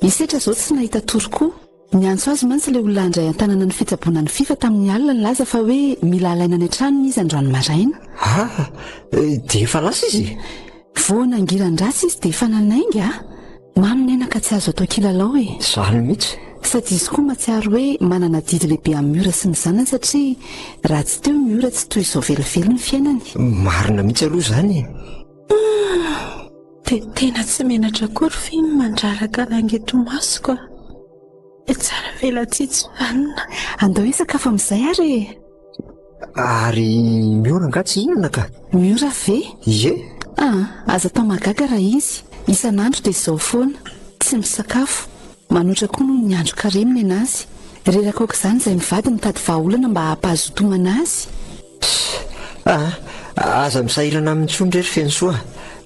I Setra izao tsy nahita tory koa. Niantso azy mantsy ilay olona handray an-tanana ny fitsaboana an'i Fifa tamin'ny alina nilaza fa hoe mila alaina any an-tranony izy androany maraina. Ah! Dia efa lasa izy e? Vao nangiran-dratsy izy dia efa nanainga a! Mamy ny aina ka tsy azo atao kilalao e! Izany mihitsy. Sady izy koa mahatsiaro hoe manana adidy lehibe amin'i Miora sy ny zanany satria raha tsy teo Miora tsy toy izao velively ny fiainany. Marina mihitsy aloha izany e! Dia tena tsy menatra akory ve ny mandraraka lainga eto masoko a! Dia tsara velatsihy tsy vanona. Andao hisakafo amin'izay ary e! Ary Miora angaha tsy hihinana ka? Miora ve? Ie. Ah, aza atao mahagaga raha izy. Isan'andro dia izao foana. Tsy misakafo. Manoatra koa noho ny andro karemy nenazy. Reraka aok'izany izay mivady mitady vahaolana mba hampahazoto homana azy. Ah, aza misahirana aminy intsony re ry Fenosoa.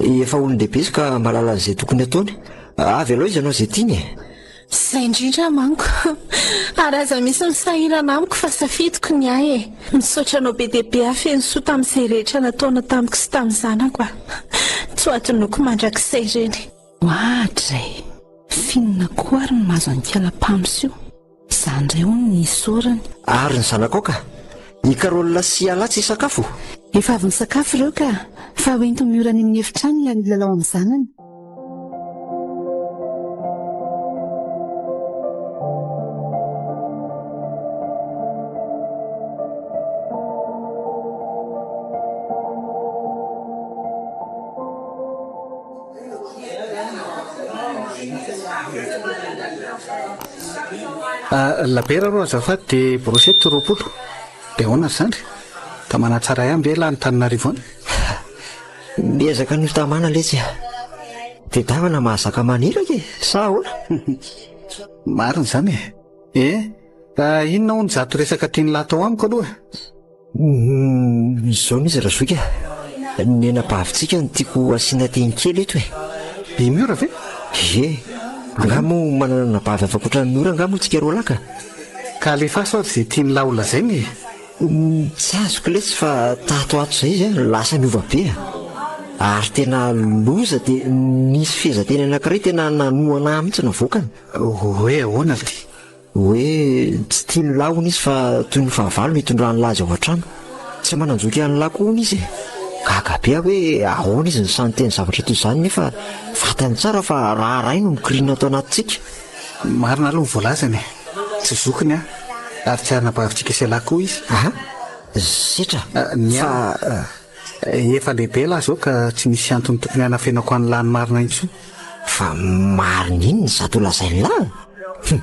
Efa olon-dehibe izy ka mahalala an'izay tokony hataony. Avelao izy hanao izay tiany e. Izay indrindra manko. Ary aza misy misahirana amiko fa safidiko ny ahy e. Misaotra anao be dia be aho Fenosoa tamin'izay rehetra nataonao tamiko sy tamin'ny zanako a. Tsy ho adinoko mandrakizay ireny. Oadray! F'inona koa ary no mahazo an'i Kala Pams io? Izaho indray hono no isaorany. Ary ny zanakao ka? I Carole sy Ala tsy hisakafo? Efa avy nisakafo ireo ka! Fa hoento miora any amin'ny efitrano ilay milalao amin'ny zanany. Labiera aloha azafady dia brochette 20. Dia ahoana ry zandry? Tamana tsara ihany ve elah any Antananarivo any? Miezaka ny ho tamana letsy a! Dia davana mahazaka maniraka e! Sa ahoana? Marina izany e! Eh! Ka inona hono izato resaka tian'lah atao amiko aloha e? Izao mihitsy Razoky a! Ny anabavintsika no tiako asiana teny kely eto e! I Miora ve? Ie! Angaha moa manana anabavy hafa ankoatra an'i Miora angaha moa tsika roalahy ka? Ka alefaso ary izay tian'lah ho lazaina e! Tsy azoko letsy fa tato ato izay izy a, lasa niova be a! Ary tena loza dia nisy fehezanteny anankiray tena nanohana ahy mihitsy navoakany. Hoe ahoana ity? Hoe tsy tian'i lahy hono izy fa toy ny fahavalo no itondran'i lahy azy ao an-trano. Tsy manan-joky an'i lahy koa hono izy e! Gaga be aho hoe ahoana izy no sahy niteny zavatra toy izany nefa fantany tsara fa raharaha no mikoriana ato anatintsika. Marina aloha ny voalazany e! Tsy zokiny aho ary tsy anabavintsika sy ialahy koa izy. Aha! Setra! Ny ahy, efa lehibe ialahy izao ka tsy misy antony tokony hanafenako an'ilahy ny marina intsony. Fa marina inona izato lazain'lah? Hum!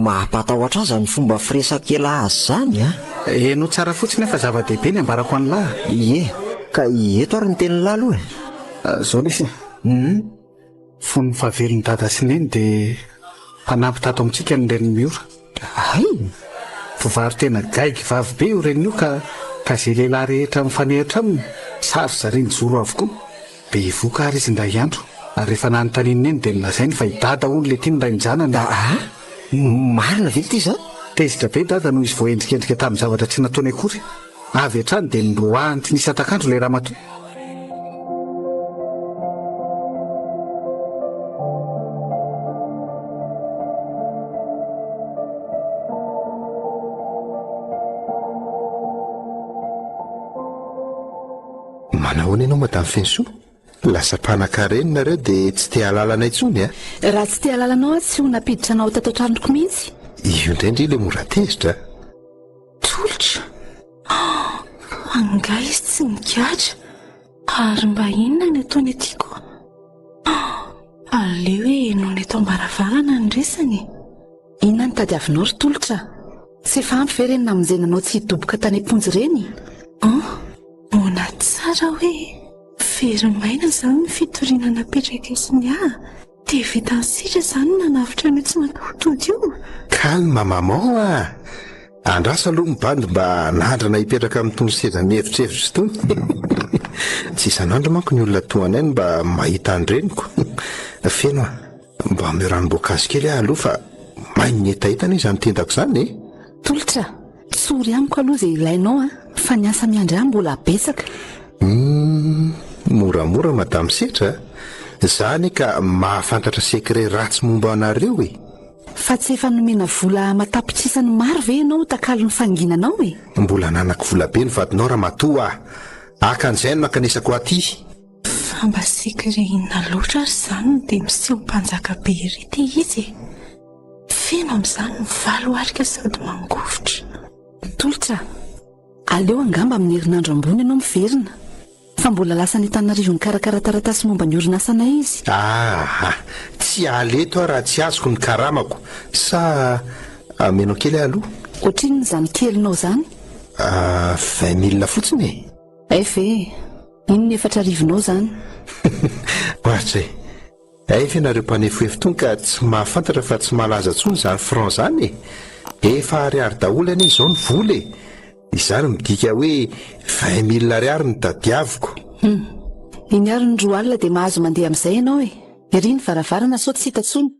Mampatahotra ahy izany fomba firesak'elah azy izany an! Henoy tsara fotsiny aho fa zava-dehibe ny ambarako an'lah. Ie, ka eto ary ny tenin'lah aloha e! Izao lesy e! Hum! Fony fahavelon'i Dada sy Neny dia mpanampy tato amintsika ny renin'i Miora. Hay! Mpivaro-tena gaigy vavy be io reniny io ka ka izay lehilahy rehetra mifanehitra aminy, sary zariny joro avokoa. Bevoka ary izy indray andro, ary rehefa nanontanian'i Neny dia nolazainy fa i Dada hono ilay tiany rain-janany. Aa! Marina ve ity izany? Tezitra be Dada noho izy voaendrikendrika tamin'ny zavatra tsy nataony akory. Avy hatrany dia noroahany tsy nisy hatak'andro ilay ramatoa. Manahoana ianao Madame Fenosoa? Lasa mpanakarena nareo dia tsy te hahalala anay intsony a? Raha tsy te hahalala anao aho tsy ho nampiditra anao tato an-tranoko mihitsy. Io indray ndry ilay mora tezitra a! Tolotra? Oh, angaha izy tsy nigadra? Ary mba inona ny ataony aty koa? Oh, aleo hoe henoina eto am-baravarana ny resany e! Inona no tadiavinao ry Tolotra? Tsy efa ampy ve ireny namonjena anao tsy hidoboka tany am-ponja ireny? Oh, mbola tsara hoe very maina izany ny fitoriana napetrak'i sy ny ahy. Dia vitan'i Sitra izany ny nanavotra an'io tsy mataho-tody io? Calme maman a! Andraso aloha ny bandy mba hanandrana hipetraka amin'itony seza mihevitrevitra itony. Tsy isan'andro manko ny olona toa anay no mba mahita an-dreniko. Feno a! Mba omeo ranom-boankazo kely aho aloha fa main'ny hetaheta anie izany tendako izany e! Tolotra, tsory amiko aloha izay ilainao a, fa ny asa miandry ahy mbola betsaka. Humm, moramora madame Setra a! Za anie ka mahafantatra secret ratsy momba anareo e! Fa tsy efa nomena vola aman-tapitrisany maro ve ianao ho takalon'ny fanginanao e? Mbola ananako vola be ny vadinao ramatoa a! Haka an'izay no nankanesako aty. Fa mba secret inona loatra ary izany no dia miseho mpanjaka be ery ity izy e? Feno amin'izany ny valo arika sady mangovitra. Tolotra, aleo angamba amin'ny herinandro ambony ianao miverina, fa mbola lasa any Antananarivo nikarakara taratasy momba ny orinasanay izy. Aha! Tsy hiala eto aho raha tsy azoko ny karamako. Sa amenao kely aho aloha? Ohatrinona izany kelinao izany? 20 mille fotsiny e! Hay ve? Inona efatrarivonao izany? Ohatry e! Hay ve nareo mpanefoefo tony ka tsy mahafantatra fa tsy malaza tsony izany franc zany e! Efa ariary daholo anie izao ny vola e! Izany midika hoe 20 mille ariary no tadiaviko. Hum. Iny ary ny 20 dia mahazo mandeha amin'izay ianao e! Ery ny varavarana sao tsy hita tsony.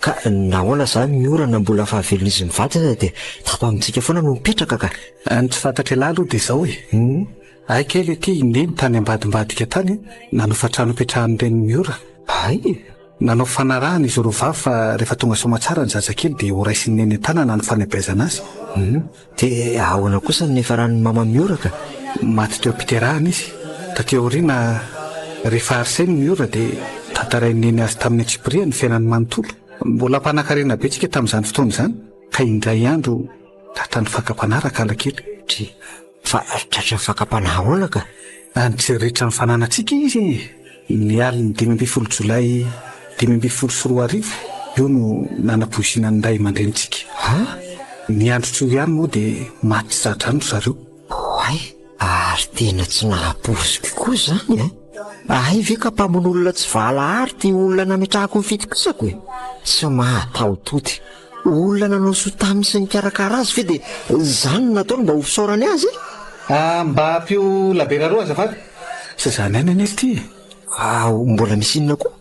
Ka nahoana zany ny orana mbola fahavelon'izy mivady aza dia tato amintsika foana no mipetraka ka? Ny tsy fantatr'ialahy aloha dia izao e. Hay kely ity i Neny tany ambadimbadika tany nanofa trano ipetrahan'ny reniny Miora. Hay! Nanao fanarahana izy roa vavy fa rehefa tonga soamatsara ny zazakely dia horaisin'i Neny an-tanana ny fanabeazana azy. Hum, dia ahoana kosa ny niafaran'i Mama Miora ka? Maty teo am-piterahana izy. Taty aoriana, rehefa ary sainy Miora dia. Notantarain'i Neny azy tamin'ny antsipiriany ny fiainany manontolo. Mbola mpanankarena be tsika tamin'izany fotoana izany, ka indray andro tratran'ny fakam-panahy Rakalakely. Dry, fa tratran'ny fakam-panahy ahoana ka? Nitsiriritra ny fananantsika izy e! Ny alin'ny 15 jolay 2015, io no nanapoizinan'ny ray aman-drenintsika. Ha? Ny androtr'io ihany moa dia maty tsy za-drano ry zareo. Oay, ary tena tsy nahapoiziko koa izany e! Hay ve ka mpamono olona tsy valahary ity olona nametrahako ny fitokisako e! Tsy mahataho-tody. Olona nanao soa taminy sy nikarakara azy ve dia izany no nataony mba ho fisaorany azy e? Ah, mba ampio labiera roa azafady. Tsy izany ihany anie ity e! Ah, mbola misy inona koa?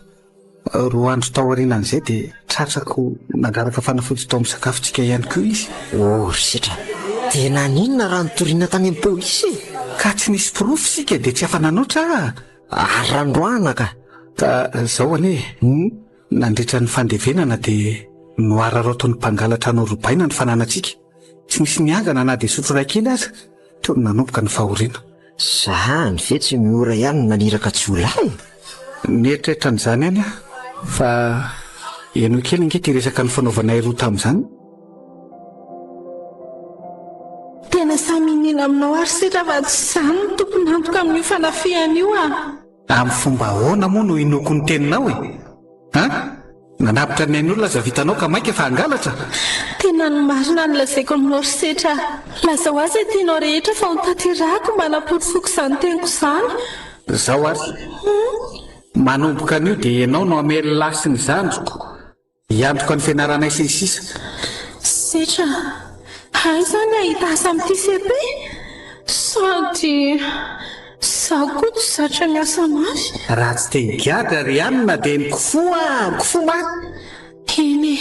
Roa andro taorianan'izay dia tratrako nangaraka fanafody tao amin'ny sakafontsika ihany koa izy. Oh ry setra! Dia naninona raha nitoriana tany amin'ny polisy e? Ka tsy nisy porofo isika dia tsy afa-nanoatra ah! Ary raha noroahana ka? Ka izao anie e, nandritra ny fandevenana dia noararaotin'ny mpangalatra norobaina ny fananantsika. Tsy nisy niangana na dia sotro iray kely aza. Teo no nanomboka ny fahoriana. Zany ve tsy Miora ihany no naniraka jiolahy e? Nieritreritra an'izany ihany aho, fa henoy kely ange ity resaka nifanaovanay roa tamin'izany. Tena samy iniana aminao ary setra fa tsy izaho no tompon'antoka amin'io fanafihana io ah! Amin'ny fomba ahoana moa no hinoako ny teninao e? An? Nanapitra ny ain'olona aza vitanao ka maika fa hangalatra? Tena ny marina no lazaiko aminao ry Setra a! Lazao ahy izay tianao rehetra fa ho tanterahako mba hanaporofoko izany teniko izany. Izao ary, manomboka anio dia ianao no hamelona ahy sy ny zandriko. Hiantoka ny fianaranay sy ny sisa. Setra a! Aiza ny hahita asa amin'ity cepe? Sady izaho koa tsy zatra miasa mafy. Raha tsy te higadra ry anona dia mikofoha a! Mikofoha mafy! Eny e!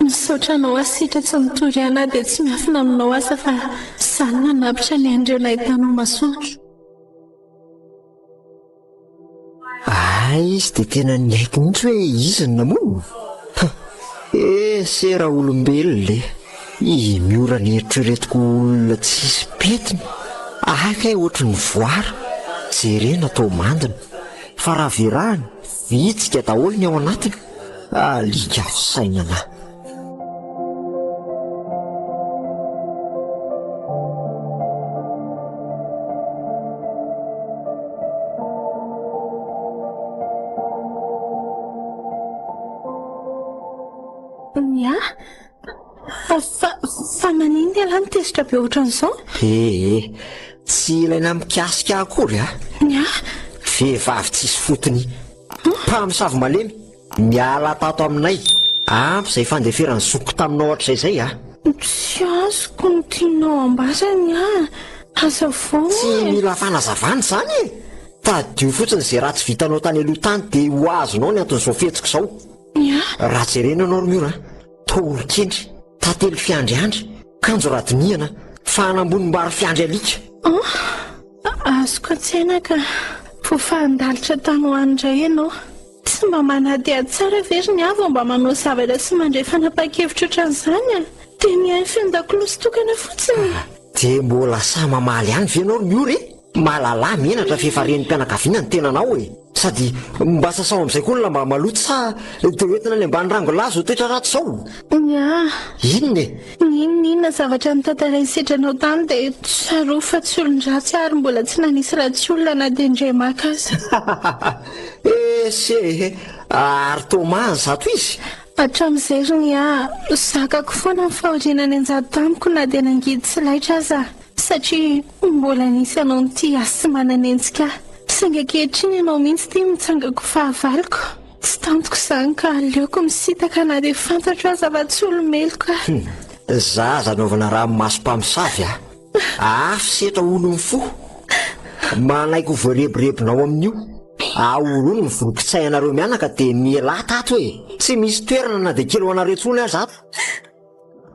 Misaotra anao aho Setra tsy nitory ahy na dia tsy miafina aminao aza fa izaho no nanapitra ny an'ireo nahitanao masoandro. Hay izy dia tena niaiky mihitsy hoe izy no namono? Ha! Ese raolombelona e! I Miora neritreretiko ho olona tsisy pentina, ahy kay ohatry ny voara, jerena toa mandina, fa raha verahana, vitsika daholo ny ao anatiny, alika fisainana. Ny ahy? Fa, fa maninona ialahy no tezitra be ohatran'izao? Ee, tsy ilaina mikasika akory a! Ny ahy? Vehivavy tsisy fotony, mpamosavy malemy. Miala tato aminay. Ampy izay fandeferan'ny zokiko taminao hatrizay izay a! Tsy azoko ny tianao ambara ny ahy. Hazavao e! Tsy mila fanazavana izany e! Tadidio fotsiny izay ratsy vitanao tany aloha tany dia ho azonao ny anton'izao fihetsiko izao. Ny ahy? Raha jerena ianao ry Miora a! Toa olon-kendry, tantely fiandriandry, kanjo raha dinihana, fahana ambonim-bary fiandry alika. Oh! Azoko an-tsaina ka! Voafahan-dalitra tany ho any indray ianao. Tsy mba manadihady tsara ve ry Nia vao mba manao zavatra sy mandray fanapahan-kevitra ohatran'izany a? Dia mihaino feon-dakolosy tokana fotsiny. Dia mbola sahy mamaly ihany ve ianao ry Miora e? Mahalala menatra f'efa renim-pianakaviana ny tenanao e! Sady mba sasao amin'izay koa ny lamba maloto sa dia hoentina any ambany rangolahy izao toetra ratsy izao? Nia. Inona e? N'inon'inona zavatra notantarain'i Sitranao tany dia tsarovy fa tsy olon-dratsy aho ary mbola tsy nanisy ratsy olona na dia indray maka aza. Ese e! Ary toa mahazato izy? Hatramin'izay ry Nia, zakako foana ny fahoriana nianjady tamiko na dia nangidy tsy laitra aza satria mbola nisy anao nitia ahy sy mananenjika ahy. Saingy ankehitriny ianao mihitsy ity mitsangako fahavaloko. Tsy tantiko izany ka aleoko misintaka na dia fantatro aza fa tsy olo-meloka aho. Hum, zaza anaovana ranomaso mpamosavy a! Afo setra olon'ny fo. Manaiky ho voarebirebinao amin'io. Ahorono ny volon-kitsay anareo mianaka dia mialà tato e! Tsy misy toerana na dia kely ho anareo intsony aza ato.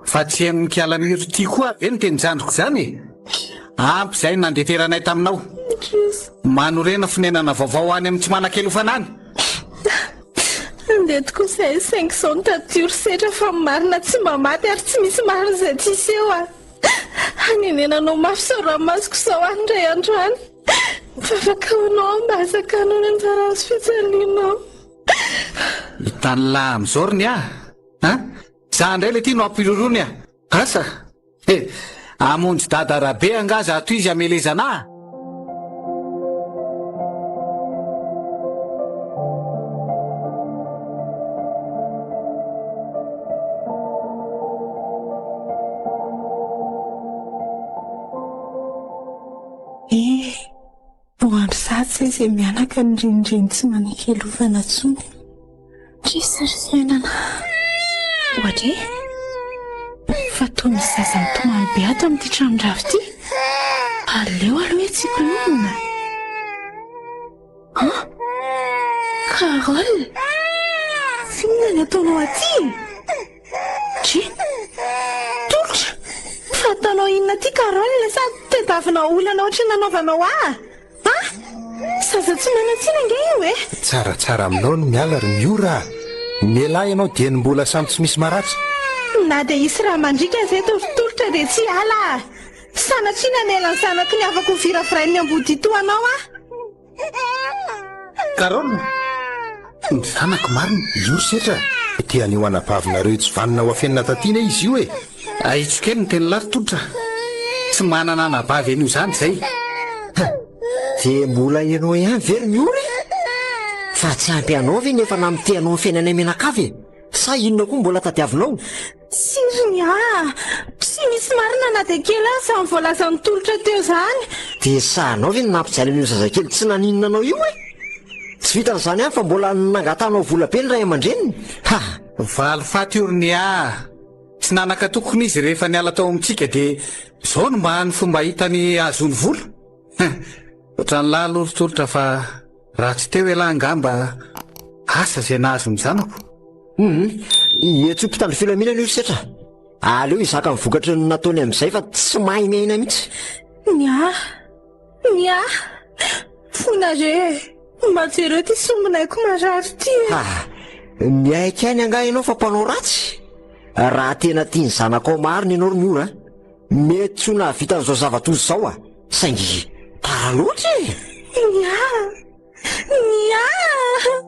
Fa tsy henon'i Kialamiry ity koa ve ny tenin-jandriko izany e? Ampy izay nandeferanay taminao. Manorena fonenana vaovao any amin'ny tsy manan-kelofana any. Andeha tokoa izahay saingy izao no tadidio ry setra fa ny marina tsy mba maty ary tsy misy marina izay tsy hiseho a! Hanenenanao mafy izao ranomasoko izao any indray andro any. Mivavaka ho anao aho mba hazakanao ny anjara hazo fijalianao. Hitan'lah amin'izao ry ny ahy a! Za indray le ty no ampiroroany a! Asa! He! Hamonjy dada Rabe angaha zato izy hamelezana ahy? Eh! Ho andro sarotra izay mianaka ny renireny tsy manan-kialofana intsony. Triste ry fiainana. Ohatry e! Fa toa misy zaza mitomany be ato amin'ity tranon-drafy ity. Aleo aloha hoe tsikolonina. Han? Carole! F'inona ny ataonao aty e? Dry! Tolotra! Fa ataonao inona aty Carole sa tadiavinao olana ohatry ny nanaovanao ahy? A! Zaza tsy manan-tsiny ange io e! Tsaratsara aminao ny miala ry Miora a! Mialà ianao dieny mbola samy tsy misy maratra. Na dia hisy rà mandriaka aza eto ry Tolotra dia tsy hiala aho. Sanatria namela ny zanako ny havako ho viravirain'ny ambodia toa anao aho. Carole! Ny zanako marina. Io ry setra a! Te haneho anabavinareo tsy vanona ho afenina taty anie izy io e! Ahitsiko kely ny tenin'lah ry Tolotra. Tsy manana anabavy an'io izany izay. Ha! Dia mbola ianao ihany ve ry Miora e? Fa tsy ampy anao ve ny efa namotehanao ny fiainanay mianakavy e? Sa inona koa mbola tadiavinao? Tsirony ah! Tsy misy marina na dia kely aza izany voalazan'i Tolotra teo izany. Dia sahinao ve ny nampijaly an'io zazakely tsy naninona anao io e? Tsy vitan'izany ihany fa mbola nangatahanao vola be ny ray aman-dreniny. Ha! Valifaty io ry Nia. Tsy nanan-katokony izy rehefa niala tao amintsika dia izao no mba hany fomba hitany hahazoany vola. Hein! Ohatran'lah aloha ry Tolotra fa raha tsy teo ialahy angamba asa izay nahazo ny zanako. Hum, iantsoy mpitandro filaminana io ry setra. Aleo hizaka ny vokatry ny nataony amin'izay fa tsy mahay miaina mihitsy. Ny ahy, ny ahy, fona re e! Mba jereo ity sombinaiko marary ity e! Ha, miaiky ihany angaha ianao fa mpanao ratsy? Raha tena tia ny zanakao marina ianao ry Miora, mety tsy ho nahavita an'izao zava-doza izao a! Saingy tara loatra e! Ny ahy, ny ahy!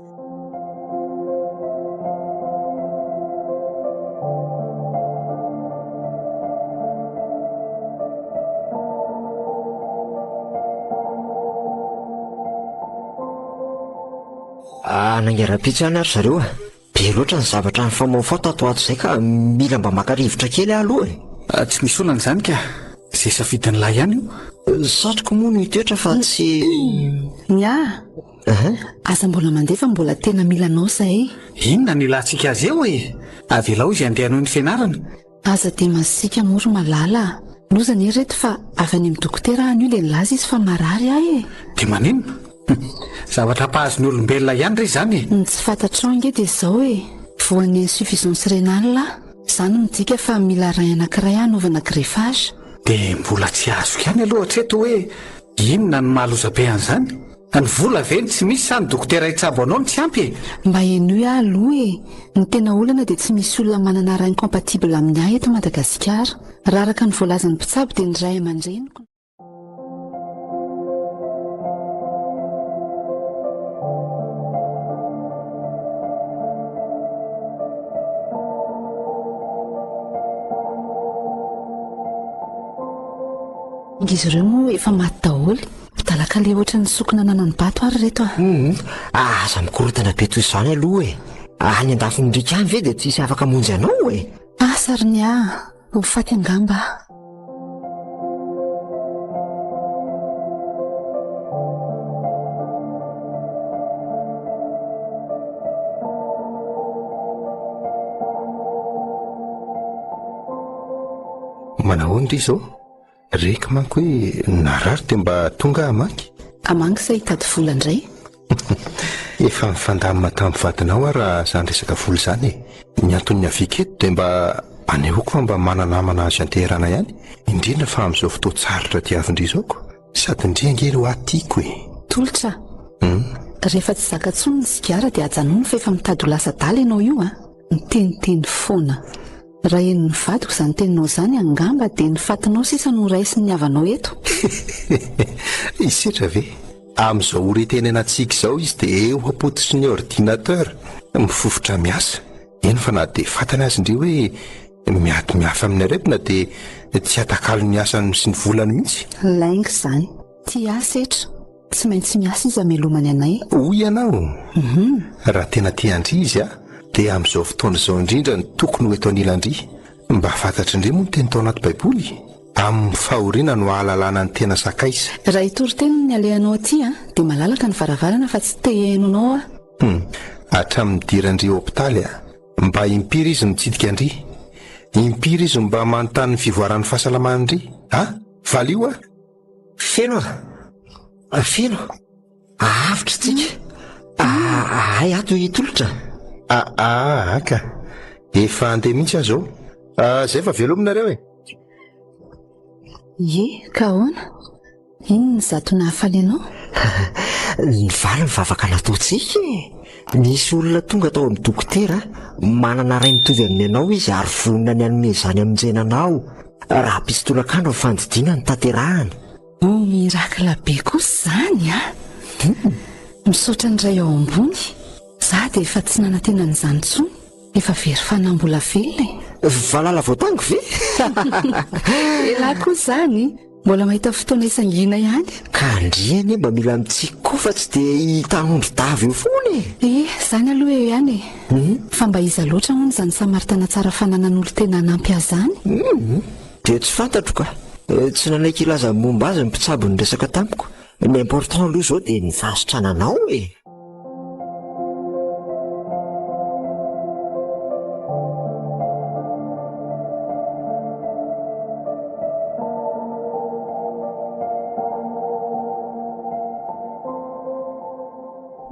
Hanainga rahampitso ihany ary zareo a! Be loatra ny zavatra nifamaofao tato ho ato izay ka mila mba maka rivotra kely aho aloha e. Ah, tsy misy olana izany ka. Izay safidin'ny lahy ihany io. Satriko moa no hitoetra fa tsy... Ny ahy? Aza mbola mandeha fa mbola tena mila anao izahay. Inona no ilantsika azy eo e? Avelao izy handeha hanohy ny fianarany. Aza dia masiaka moa ry Malala a! Loza anie ry reto fa avy any amin'ny dokotera aho anio dia nilaza izy fa marary aho e! Dia maninona? Zavatra mpahazo ny olombelona ihany re izany e! Ny tsy fantatrao ange dia izao e! Voan'ny insuffisance rénale aho, izany midika fa mila rein anankiray aho hanaovana greffage. Dia mbola tsy azoko ihany aloha hatreto hoe inona no maha lozabe an'izany? Ny vola ve no tsy misy sa ny dokotera hitsabo anao no tsy ampy e? Mba henoy aho aloha e! Ny tena olana dia tsy misy olona manana rein compatible amin'ny ahy eto Madagasikara. Raha araka ny voalazan'ny mpitsabo dia ny ray aman-dreniko. Izy ireo moa efa maty daholo. Bdalaka le ohatran'ny sokina nanano-bato ary reto a! Hum, aza mikorontana be toy izany aloha e! Any andafin'ny riaka any ve dia tsy hisy afaka hamonjy anao e? Asa ry ny ahy, ho faty angamba aho. Manahoana ry izao? Reko manko hoe narary dia mba tonga aho hamaky. Hamangy sa hitady vola indray? Efa nifandamina tamin'ny vadinao aho raha izany resaka vola izany e. Ny antony niaviako eto dia mba anehoako fa mba mana-namana azo ianteherana ihany, indrindra fa amin'izao fotoan-tsarotra diavin-dry izao ko. Sady ndry ange ry hoa tiako e. Tolotra a! Rehefa tsy zaka intsony ny sigara dia ajanony fa efa mitady ho lasa adala ianao io a! Miteniteny foana. Raha henon'ny vadiko izany teninao izany angamba dia ny fatinao sisa no raisin'ny havanao eto. I Setra ve? Amin'izao ora itenenantsika izao izy dia eo am-pototry ny ordinateur. Mifofotra miasa. Eny fa na dia fantany aza ndry hoe miady miafy amin'ny aretina dia tsy atakalo ny asany sy ny volany mihitsy. Lainga izany. Tia asa etra. Tsy maintsy miasa izy hamelomany anay. Hoy ianao? Raha tena tia an-dry izy a, dia amin'izao fotoana izao indrindra no tokony ho eto anilan-dry. Mba fantatr'ndry moa ny teny tao anaty Baiboly? Amin'ny fahoriana no ahalalana ny tena sakaiza. Raha hitory teny ny alehanao aty a, dia malalaka ny varavarana fa tsy te hihaino anao aho. Hum, hatramin'ny nidiran-dry hopitaly a, mba impiry izy mitsidika an-dry? Impiry izy mba manontany ny fivoaran'ny fahasalaman'ndry? A? Valio a! Feno a! Feno! Ahavitra tsika! Ahay ato hitolotra! Aa ka! Efa handeha mihitsy aho izao. Zay fa veloma nareo e! Ie, ka ahoana? Inona izato nahafaly anao? Nivaly ny vavaka nataontsika e! Nisy olona tonga tao amin'ny dokotera, manana ray mitovy amin'ny anao izy ary vonona ny hanome izany hamonjena anao. Rahampitso tolakandro ny fandidiana no tanterahana. Oh, miracle be kosa izany a! Misaotra ny Ray ao ambony. Za dia efa tsy nanantena an'izany intsony. Efa very fanahy mbola velona e! Valala voatango ve? Elah koa izany, mbola mahita fotoana hisangiana ihany. Ka ndry anie mba mila mitsiky koa fa tsy dia hitanondry dava eo foana e! Eh, izany aloha eo ihany e! Fa mba iza loatra hono izany Samaritana tsara fananan'olon-tena hanampy ahy izany? Dia tsy fantatro ka! Tsy nanaiky hilaza ny momba azy ny mpitsabo niresaka tamiko. Ny important aloha izao dia ny fahasitrananao e!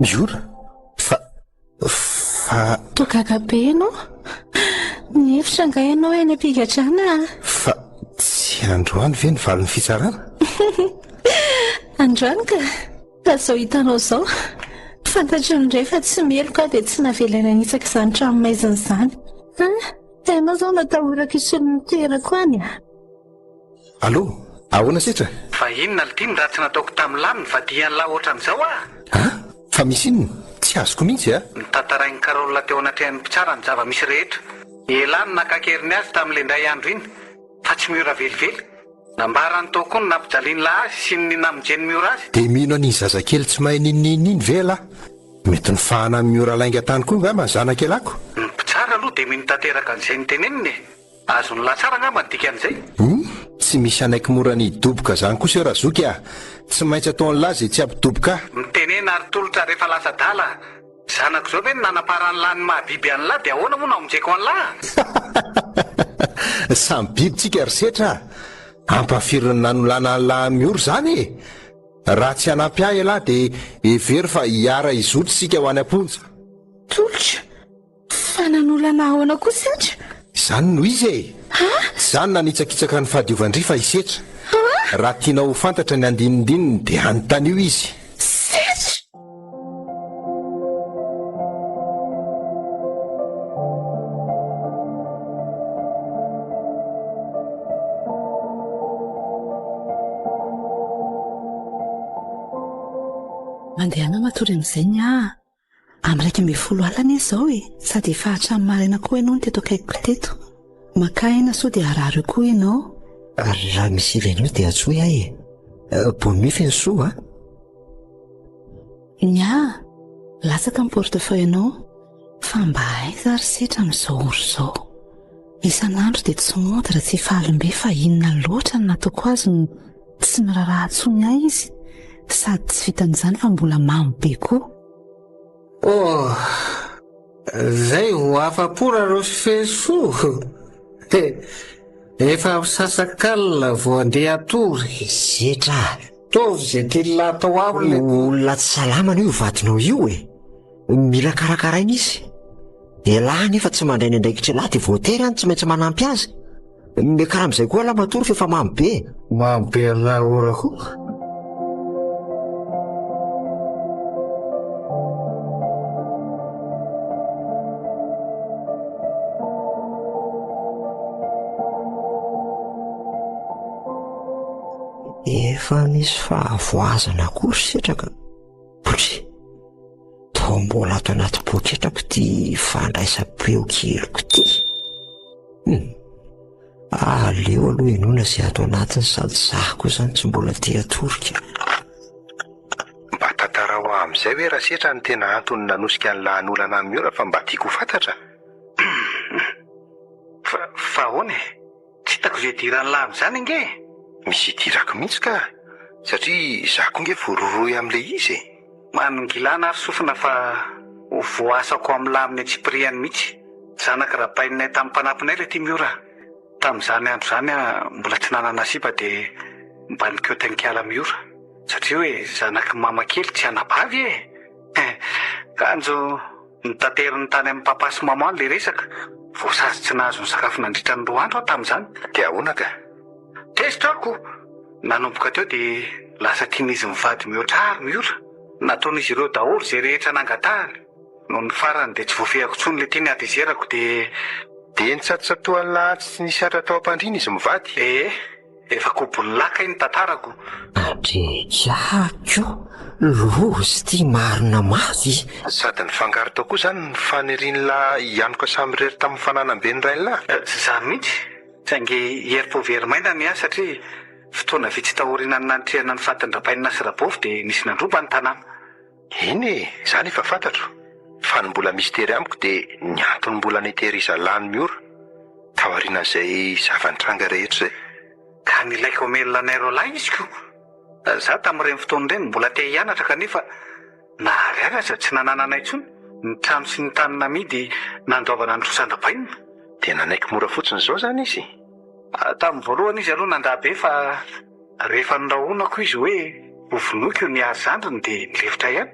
Miora? Fa, fa. Toa gaga be ianao. Nihevitra angaha ianao eny am-pigadrana? Fa tsy androany ve ny valin'ny fitsarana? Androany ka. Ka izao hitanao izao, fantatry ny ray fa tsy meloka aho dia tsy navelany hanitsaka izany tranomaizina izany. An! Ka ianao izao no atahorako hisolo ny toerako any a! Allô, ahoana setra? Fa inona lty ny ratsy nataoko tamin'lah no nivadihan'lah ohatran'izao ah? An! Fa misy inona? Tsy azoko mihitsy a! Notantarain'i Carole teo anatrehan'ny mpitsara ny zava-misy rehetra. Elah no naka an-keriny azy tamin'ilay indray andro iny, fa tsy miora velively. Nambarany tao koa ny nampijalian'lah azy sy ny namonjen'i Miora azy. Dia mino an'iny zazakely tsy mahay n'inon'inona iny ve ialahy? Mety nifahana amin'i Miora lainga tany koa angamba ny zanak'ialahiko. Ny mpitsara aloha dia mino tanteraka an'izay noteneniny e! Azon'lah tsara angamba ny dikan'izay. Hum! Tsy misy hanaiky mora ny hidoboka zany kosa eo Razoky a! Tsy maintsy ataon'lah izay tsy hampidoboka ahy. Mitenena ary tolotra rehefa lasa adala a! Zanako izao ve no nanaparan'lah ny maha biby an'lah dia ahoana moa no hamonjeko an'lah? Samy biby tsika ry setra a! Ampafirin'ny nanolana an'lah Mioro zany e! Raha tsy hanampy ahy elah dia hevero fa hiara hizotra isika ho any am-ponja. Tolotra, fa nanolana ahoana koa setra? Izany no izy e! Tsy za no nanitsakitsaka ny fahadiovan-dry fa i Setra. Raha tianao ho fantatra ny andinindininy dia anontanio izy. Setra! Mandehana matory amin'izay ny ahy. Amin'ny 11 alina anie izao e! Sady efa hatramin'ny maraina koa ianao no teto akaikiko teto. Makà aina sao dia harary eo koa ianao. Raha misy ilainao dia antsoy ahy e. Bonne nuit Fenosoa a! Ny ahy, latsaka ny portefeuille anao. Fa mba aiza ary setra amin'izao ora izao? Isan'andro dia tsy mody raha tsy efa alim-be fa inona loatra no nataoko azy no tsy miraharaha intsony ahy izy sady tsy vitan'izany fa mbola mamo be koa. Oh! Zay ho afa-po Rarossy Fenosoa e! Efa misasak'alina vao andeha hatory. Setra a! Ataovy izay tian'lah atao aho le. Olona tsy salama anie io vadinao io e! Mila karakaraina izy. Elah anefa tsy mandray ny andraikitr'elah dia voatery any tsy maintsy manampy azy. Miakara amin'izay koa elah matory f'efa mamo be e. Mamo be an'lah ora koa. Efa nisy fahavoazana koa ry Sitraka. Botry. Toa Mbola ato anaty poketrako ity fandraisam-peo keliko ity. Hum. Aleo aloha henoina izay ato anatiny sady za koa izany tsy mbola te hatory ka. Mba tantarao ahy amin'izay hoe Rasetra ny tena antony nanosika an'lah hanolana an'i Miora fa mba tiako ho fantatra. Fa, fa ahoana e? Tsy hitako izay idiran'lah amin'izany ange e! Misy idirako mihitsy ka! Satria izaho koa nge voarohirohy amin'ilay izy e! Manongilana ary sofina fa ho voaasako amin'lah amin'ny antsipirihany mihitsy. Zanak'i Rabaininay tamin'ny mpanampinay ilay ity Miora. Tamin'izany andro izany aho mbola tsy nanana sipa dia mba nikoty an'i Miora. Satria hoe zanak'i mama kely tsy anabavy e! Kanjo notateriny tany amin'i papa sy maman ilay resaka, voasazy tsy nahazo nisakafo nandritra ny roa andro aho tamin'izany. Dia ahoana ka? Tezitra aho ko! Nanomboka teo dia lasa tian'izy mivady mihoatra ahy ry Miora. Nataon'izy ireo daholo izay rehetra nangatahany. Nony farany dia tsy voafehiko intsony ilay ity ny hatezerako dia. Dia nitsatotsatohan'ny lahantsy tsy nisy hatra tao am-pandriana izy mivady. Ee, efa kobon'ny laka iny tantarako. Andriako, loza ity marina mafy. Sady nifangaro tao koa izany ny fanirian'lah hianoka samirery tamin'ny fananam-ben'ny rain'lah. Tsy izany mihitsy, saingy herim-po very maina ny ahy satria fotoana vitsy taorianan'ny nanitrihana ny fatin-dRabainina sy Rabovy dia nisy nandroba ny tanàna. Eny e, izany efa fantatro, fa ny mbola mistery amiko dia ny antony mbola nitehirizan'lah ny Miora, taorianan'izay zava-nitranga rehetra izay. Ka nilaiko hamelona anay roalahy izy ko! Za tamin'ireny fotoana ireny mbola te hianatra kanefa na ariary aza tsy nanananay intsony, ny trano sy ny tany namidy nandoavana ny trosan-dRabainina. Dia nanaiky mora fotsiny izao izany izy? Tamin'ny voalohany izy aloha nandà be fa. Rehefa norahonako izy hoe ho vonoiko ny ahy zandriny dia nilefitra ihany.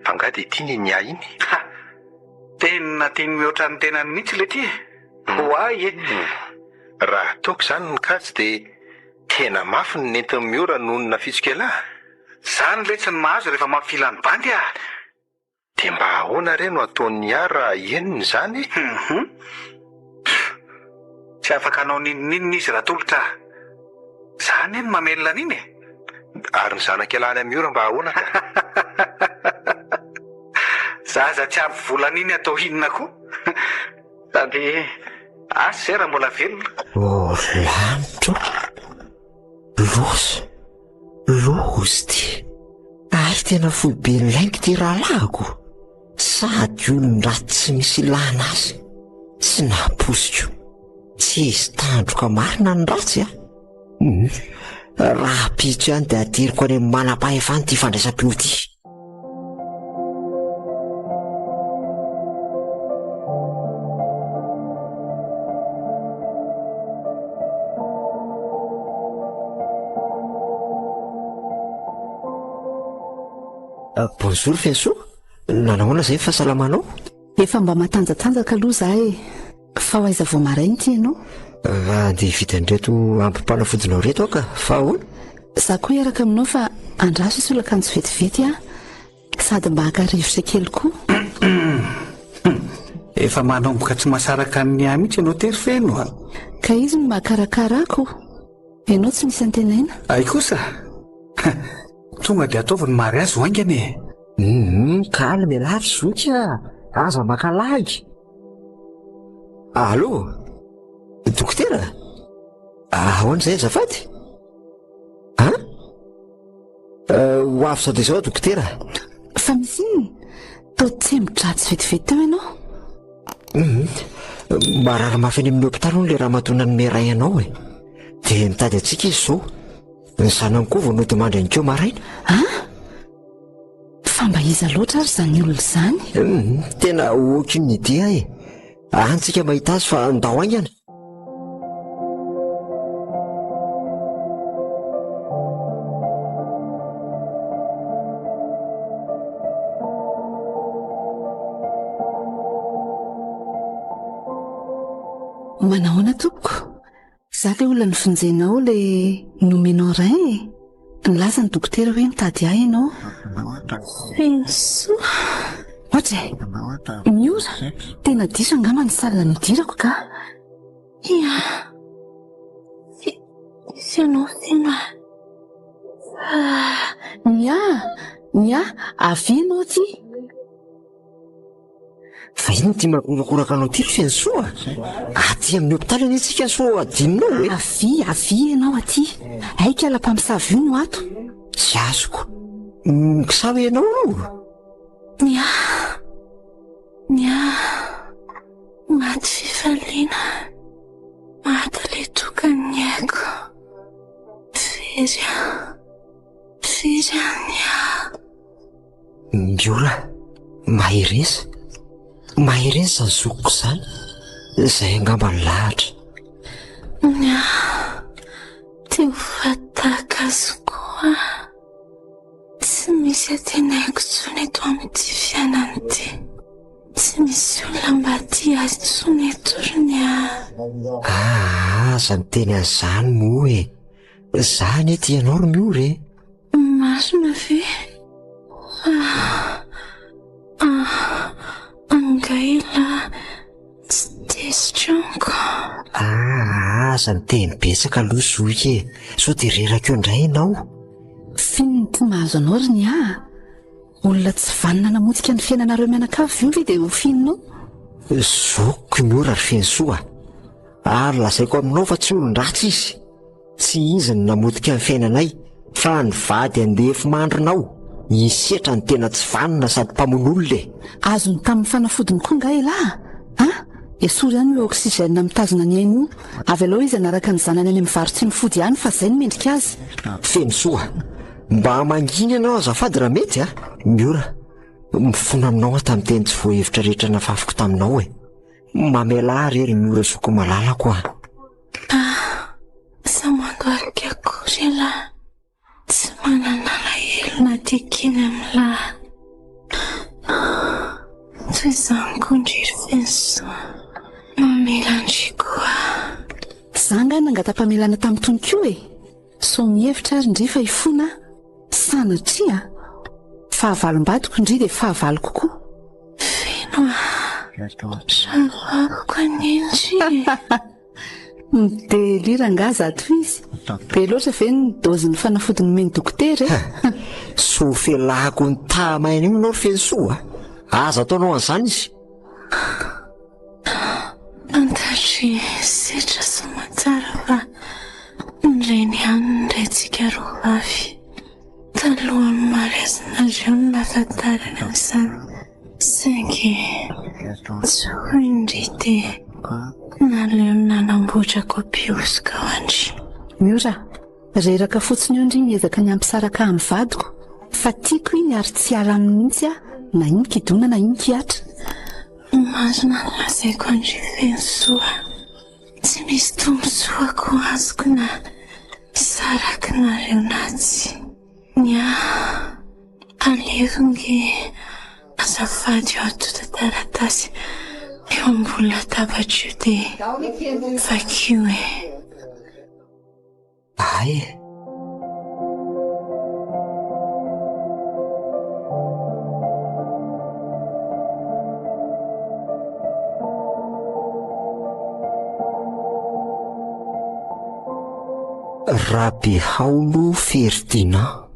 Fa nga dia ity neny ahy iny? Ha! Tena tiany mihoatra ny tenany mihitsy le ty e! Ho ahy e! Raha ataoko izany ny kajy dia tena mafy ny nentin'i Miora noho ny nafitsok'ialahy. Zany letsy no mahazo rehefa mampivila ny bandy ah! Dia mba ahoana re no ataon'i Nia raha henony izany e? Hum. Tsy afaka hanao n'inon'inona izy Ratolotra a! Za anie no mamelona an'iny e! Ary ny zanak'ialahy any amin'ny ora mba ahoana ka? Zaza tsy ampy vola an'iny atao inona koa? Sady asa izay raha mbola velona. Oh ry lanitra o! Loza! Loza ity! Ary tena foiben'ny lainga ity rahalahiko! Sady olon-dratsy tsy misy ilana azy. Tsy nampoiziko. Tsy izy tandroka marina ny ratsy a! Hum, rahampitso ihany dia ateriko any amin'ny manam-pahefana ity fandraisam-peo ity. Euh, bonjour Fensoa, nanahoana izay ny fahasalamanao? Efa mba matanjatanjaka aloha za e. Fa ho aiza vao maraina ity ianao? Raha andeha hividy an'ireto ambim-panafodinao ireto aho ka, fa ahoana? Za koa hiaraka aminao fa andraso hisolo akanjo vetivety aho. Sady mba haka rivotra kely koa. Efa manomboka tsy mahasaraka an'i Nia mihitsy ianao tery feno a! Ka izy no mahakarakara ahy ko. Ianao tsy misy antenaina. Hay kosa! Tonga dia ataovy ny mariazy ho haingana e! Hum, calme ialahy ry zoky a! Aza maka lagy! Allô? Dokotera? Ahoana izay azafady? An? Ho avy sao dia izao aho dokotera. Fa misy inona? Toa tsembo-dratsy vetivety teo ianao. Hum, marary mafy any amin'ny hopitaly hono ilay ramatoa nanome ray anao e. Dia mitady antsika izy izao. Ny zanany koa vao nodimandry aninkeo maraina. An? Fa mba iza loatra ary izany olona izany? Hum, tena aucune idée aho e. Any tsika mahita azy fa ndao haingana. Manahoana tompoko? Za le olona novonjenao le nomenao rein e! Nilaza ny dokotera hoe mitady ahy ianao. Fenosoa. Ohatra e! Miora! Tena diso angamba ny salle nidirako ka! Ia. Tsy tsy ianao Feno a. Nia! Nia! Avia ianao aty! Fa inona ity mahakorakoraka anao ity ry Fenosoa? Aty amin'ny hopitaly anie tsika sao adinonao e. Avia, avia ianao aty. Hay kala mpamosavy io no ato. Tsy azoko. Sa hoe ianao io? Ny ahy, ny ahy, maty fifaliana, maty ilay tokan'ny aiko. Very aho, very aho ny ahy. Miora, mahereza, mahereza izany zokiko izany, izay angamba ny lahatra. Ny ahy, te ho faty tahaka azy koa aho. Tsy misy antenaiko intsony eto amin'ity fiainana ity. Tsy misy olona mba tia ahy intsony eto ry ny ahy. Ah, aza miteny an'izany moa e. Za anie tia anao ry Miora e. Marina ve? Ah, ah, angaha elah tsy tezitra amiko? Ah, aza miteny betsaka aloha zoky e. Sao dia reraka eo indray ianao. F'inona ity mahazo anao ry Nia a? Olona tsy vanona namotika ny fiainanareo mianakavy io ve dia ho fininao? Zokiko i Miora ry Fenosoa a. Ary lazaiko aminao fa tsy olon-dratsy izy. Tsy izy no namotika ny fiainanay fa ny vady andefimandrinao, i Setra no tena tsy vanona sady mpamono olona e! Azony tamin'ny fanafodiny koa nga elah a! Esory ihany io oxygène mitazona ny ainy io, avelao izy hanaraka ny zanany any amin'ny varo-tsy mifody ihany fa zay no mendrika azy. Fenosoa, mba mangina ianao azafady raha mety a! Miora, mifona aminao aho tamin'ny teny tsy voahevitra rehetra nafafiko taminao e! Mamelà ahy re ry Miora zokiko malalako a! Ah, za mandohalika akory ialahy, tsy manana alahelo na dia kely amin'lah. Toy izany koa ndry ry Fenosoa, mamela an-dry koa. Za nga nangata-pamelana tamin'i Tony koa e! Sao mihevitra ary ndry fa hifona aho? Sanatria! Fahavalom-badiko ndry dia fahavaloko koa. Feno a! Rahavaviko anie ndry e! Midelira angaha zato izy? Be loatra ve ny dôzin'ny fanafody nomen'ny dokotera e? Soa felahako ny tahamaina io ianao ry Fenosoa a! Aza ataonao an'izany izy. Fantatr'i Setra soamantsara fa ny reny ihany no raintsika roa vavy. Talohan'ny mariazinareo no nahafantarana an'izany, saingy tsy hoy ndry dia naleony nanamboatra kopia hosoka ho an-dry. Miora, reraka fotsiny eo ndry miezaka ny hampisaraka ahy amin'ny vadiko, fa tiako iny ary tsy hiala aminy mihitsy aho na inon-kidona na inon-kihatra. Marina ny lazaiko an-dry Fenosoa. Tsy misy tombontsoako ho azoko na hisaraka nareo na tsia. Ny ahy, aleo nge azafady io antontan-taratasy eo ambony latabatra io dia vakio e. Ahy e. Rabehaolo Ferdinand,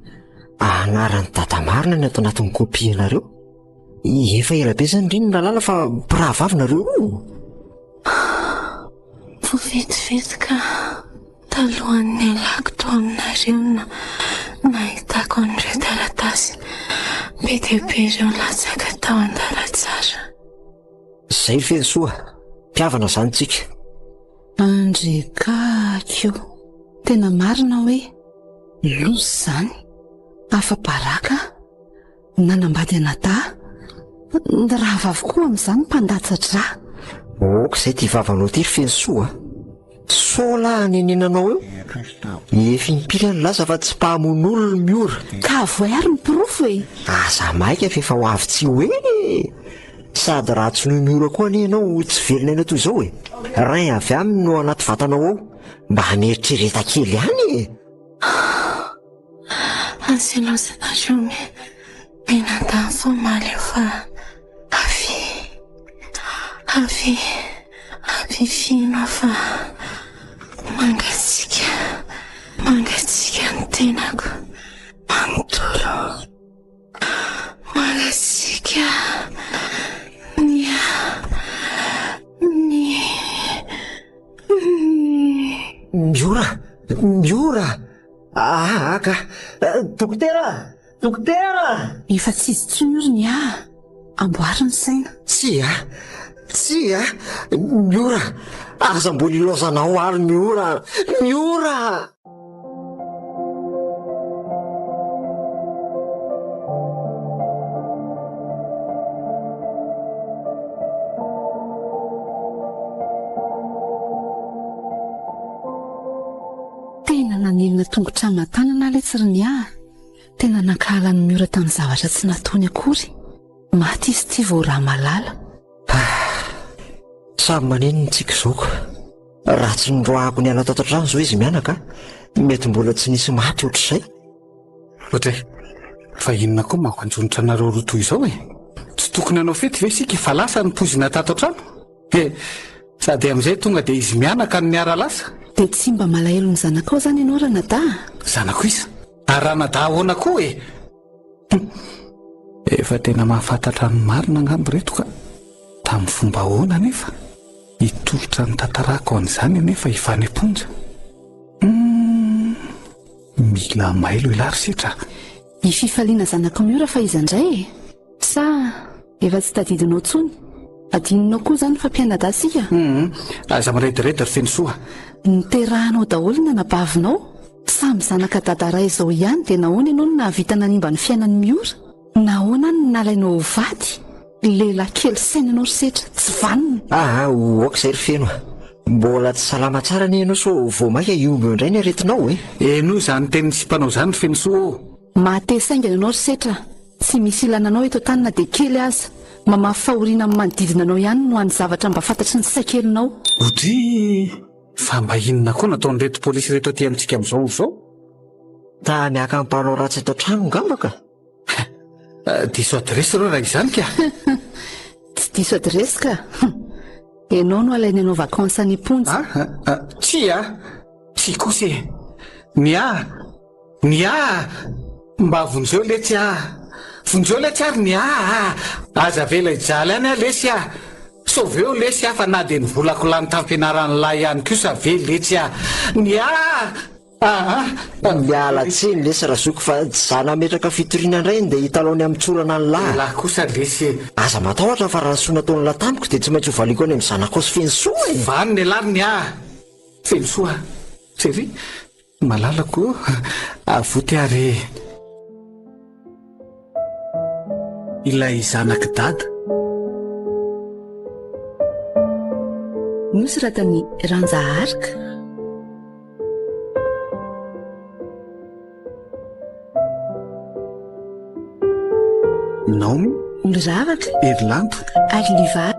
anaran'i dada marina ny ato anatin'ny kopia-nareo. Efa ela be zany ry ny nahalala fa mpirahavavy nareo roa. Vao vetivety ka talohan'ny nialako tao aminareo no nahitako an'ireo taratasy be dia be ireo latsaka tao an-dalantsara. Zay ry Fenosoa, mpihavana zany tsika. Andriakakio, tena marina hoe loza izany, afa-baraka aho. Nanambady anadahy, ny rahavavy koa amin'izany mpandatsa-drà. Ok izay ity vavanao ity ry Fenosoa a! Sao lahy hanenenanao eo? Efa impiry aho nilaza fa tsy mpamono olona Miora. Ka avoay ary ny porofo e! Aza maika fa efa ho avy tsy ho ela e! Sady raha tsy noho i Miora koa anie ianao tsy velona aina toy izao e! Rein avy aminy no ao anaty vatanao ao, mba mieritrereta kely ihany e! Aza ilaozanareo mianadahy fa omaly fa avy avy avy fino aho fa mangatsiaka mangatsiaka ny tenako manontolo mangatsiaka ny ahy. Miora! Miora! Aa ka! Dokotera! Dokotera! Efa tsy izy intsony ry ny ahy. Amboary ny saina. Tsia! Tsia! Miora! Aza mbola ilaozanao ary Miora! Miora! Tena nanenina tongotra aman-tanana letsy ry ny ahy. Tena nankahala an'i Miora tamin'ny zavatra tsy nataony akory. Maty izy ity vao Ramalala. Samy manenina tsika izao ko. Raha tsy noroahako niala tato an-trano izao izy mianaka, mety mbola tsy nisy maty ohatr'izay. Ohatray, fa inona koa mampanjonitra anareo roa toy izao e? Tsy tokony hanao fety ve isika fa lasa ny poizina tato an-trano? He, sady amin'izay tonga dia izy mianaka no niara-lasa. Dia tsy mba malahelo ny zanakao izany ianao ranadahy? Zanako iza? Ary ranadahy ahoana koa e? Hum, efa tena mahafantatra ny marina angamba ireto ka. Tamin'ny fomba ahoana anefa? Hitolotra ny tantarako an'izany anefa i Fany am-ponja. Hum, mila mailo ialahy ry Setra a! I Fifaliana zanak'i Miora fa iza indray e? Sa efa tsy tadidinao intsony? Adinonao koa izany fa mpianadahy isika? Hum, aza mirediredy ry Fenosoa. Niterahanao daholo ny anabavinao? Samy zanaka dada ray izao ihany dia nahoana ianao no nahavita nanimba ny fiainan'i Miora? Nahoana no nalainao ho vady? Lehilahy kely saina ianao ry Setra, tsy vanona. Aa, ok izay ry Feno a. Mbola tsy salama tsara anie ianao sao vao mainka hihombo eo indray ny aretinao e. Henoy izany tenin'ny sipanao izany ry Fenosoa ô. Mahateza haingana ianao ry Setra, tsy misy ilana anao eto an-tany na dia kely aza. Mamafy fahoriana amin'ny manodidina anao ihany no hany zavatra mba fantatry ny saikelinao. Odryy! Fa mba inona koa no ataon'ireto polisy ireto aty amintsika amin'izao ora izao? Ta miaka mpanao ratsy eto an-trano angamba ka. Diso adiresy ireo raha izany ka. Tsy diso adiresy ka. Ianao no alainy hanao vacances any am-ponja. Ah, tsia, tsia kosa e. Ny ahy, ny ahy, mba vonjeo letsy ah. Vonjeo letsy ary ny ahy ah. Aza avela hijaly any aho lesy ah. Sauveo lesy ah fa na dia ny volako lany tam-pianaran'lahy ihany kosa ve letsy ah. Ny ahy ah. Miala tsiny lesy razoky fa tsy za nametraka fitoriana indray ndeha hitalao ny hamotsorana an'lah. Lah kosa lesy e. Aza matahotra fa raha ny soa nataon'lah tamiko dia tsy maintsy ho valiako any amin'ny zanakao sy Fenosoa e. Vanona elah ry ny ahy. Fenosoa, Chérie, Malalako ô, avoty ary e. Ilay zanak'i Dada. Nosoratan'i Ranja Arc. Naomy. Miravaka. Herilanto. Ary Liva.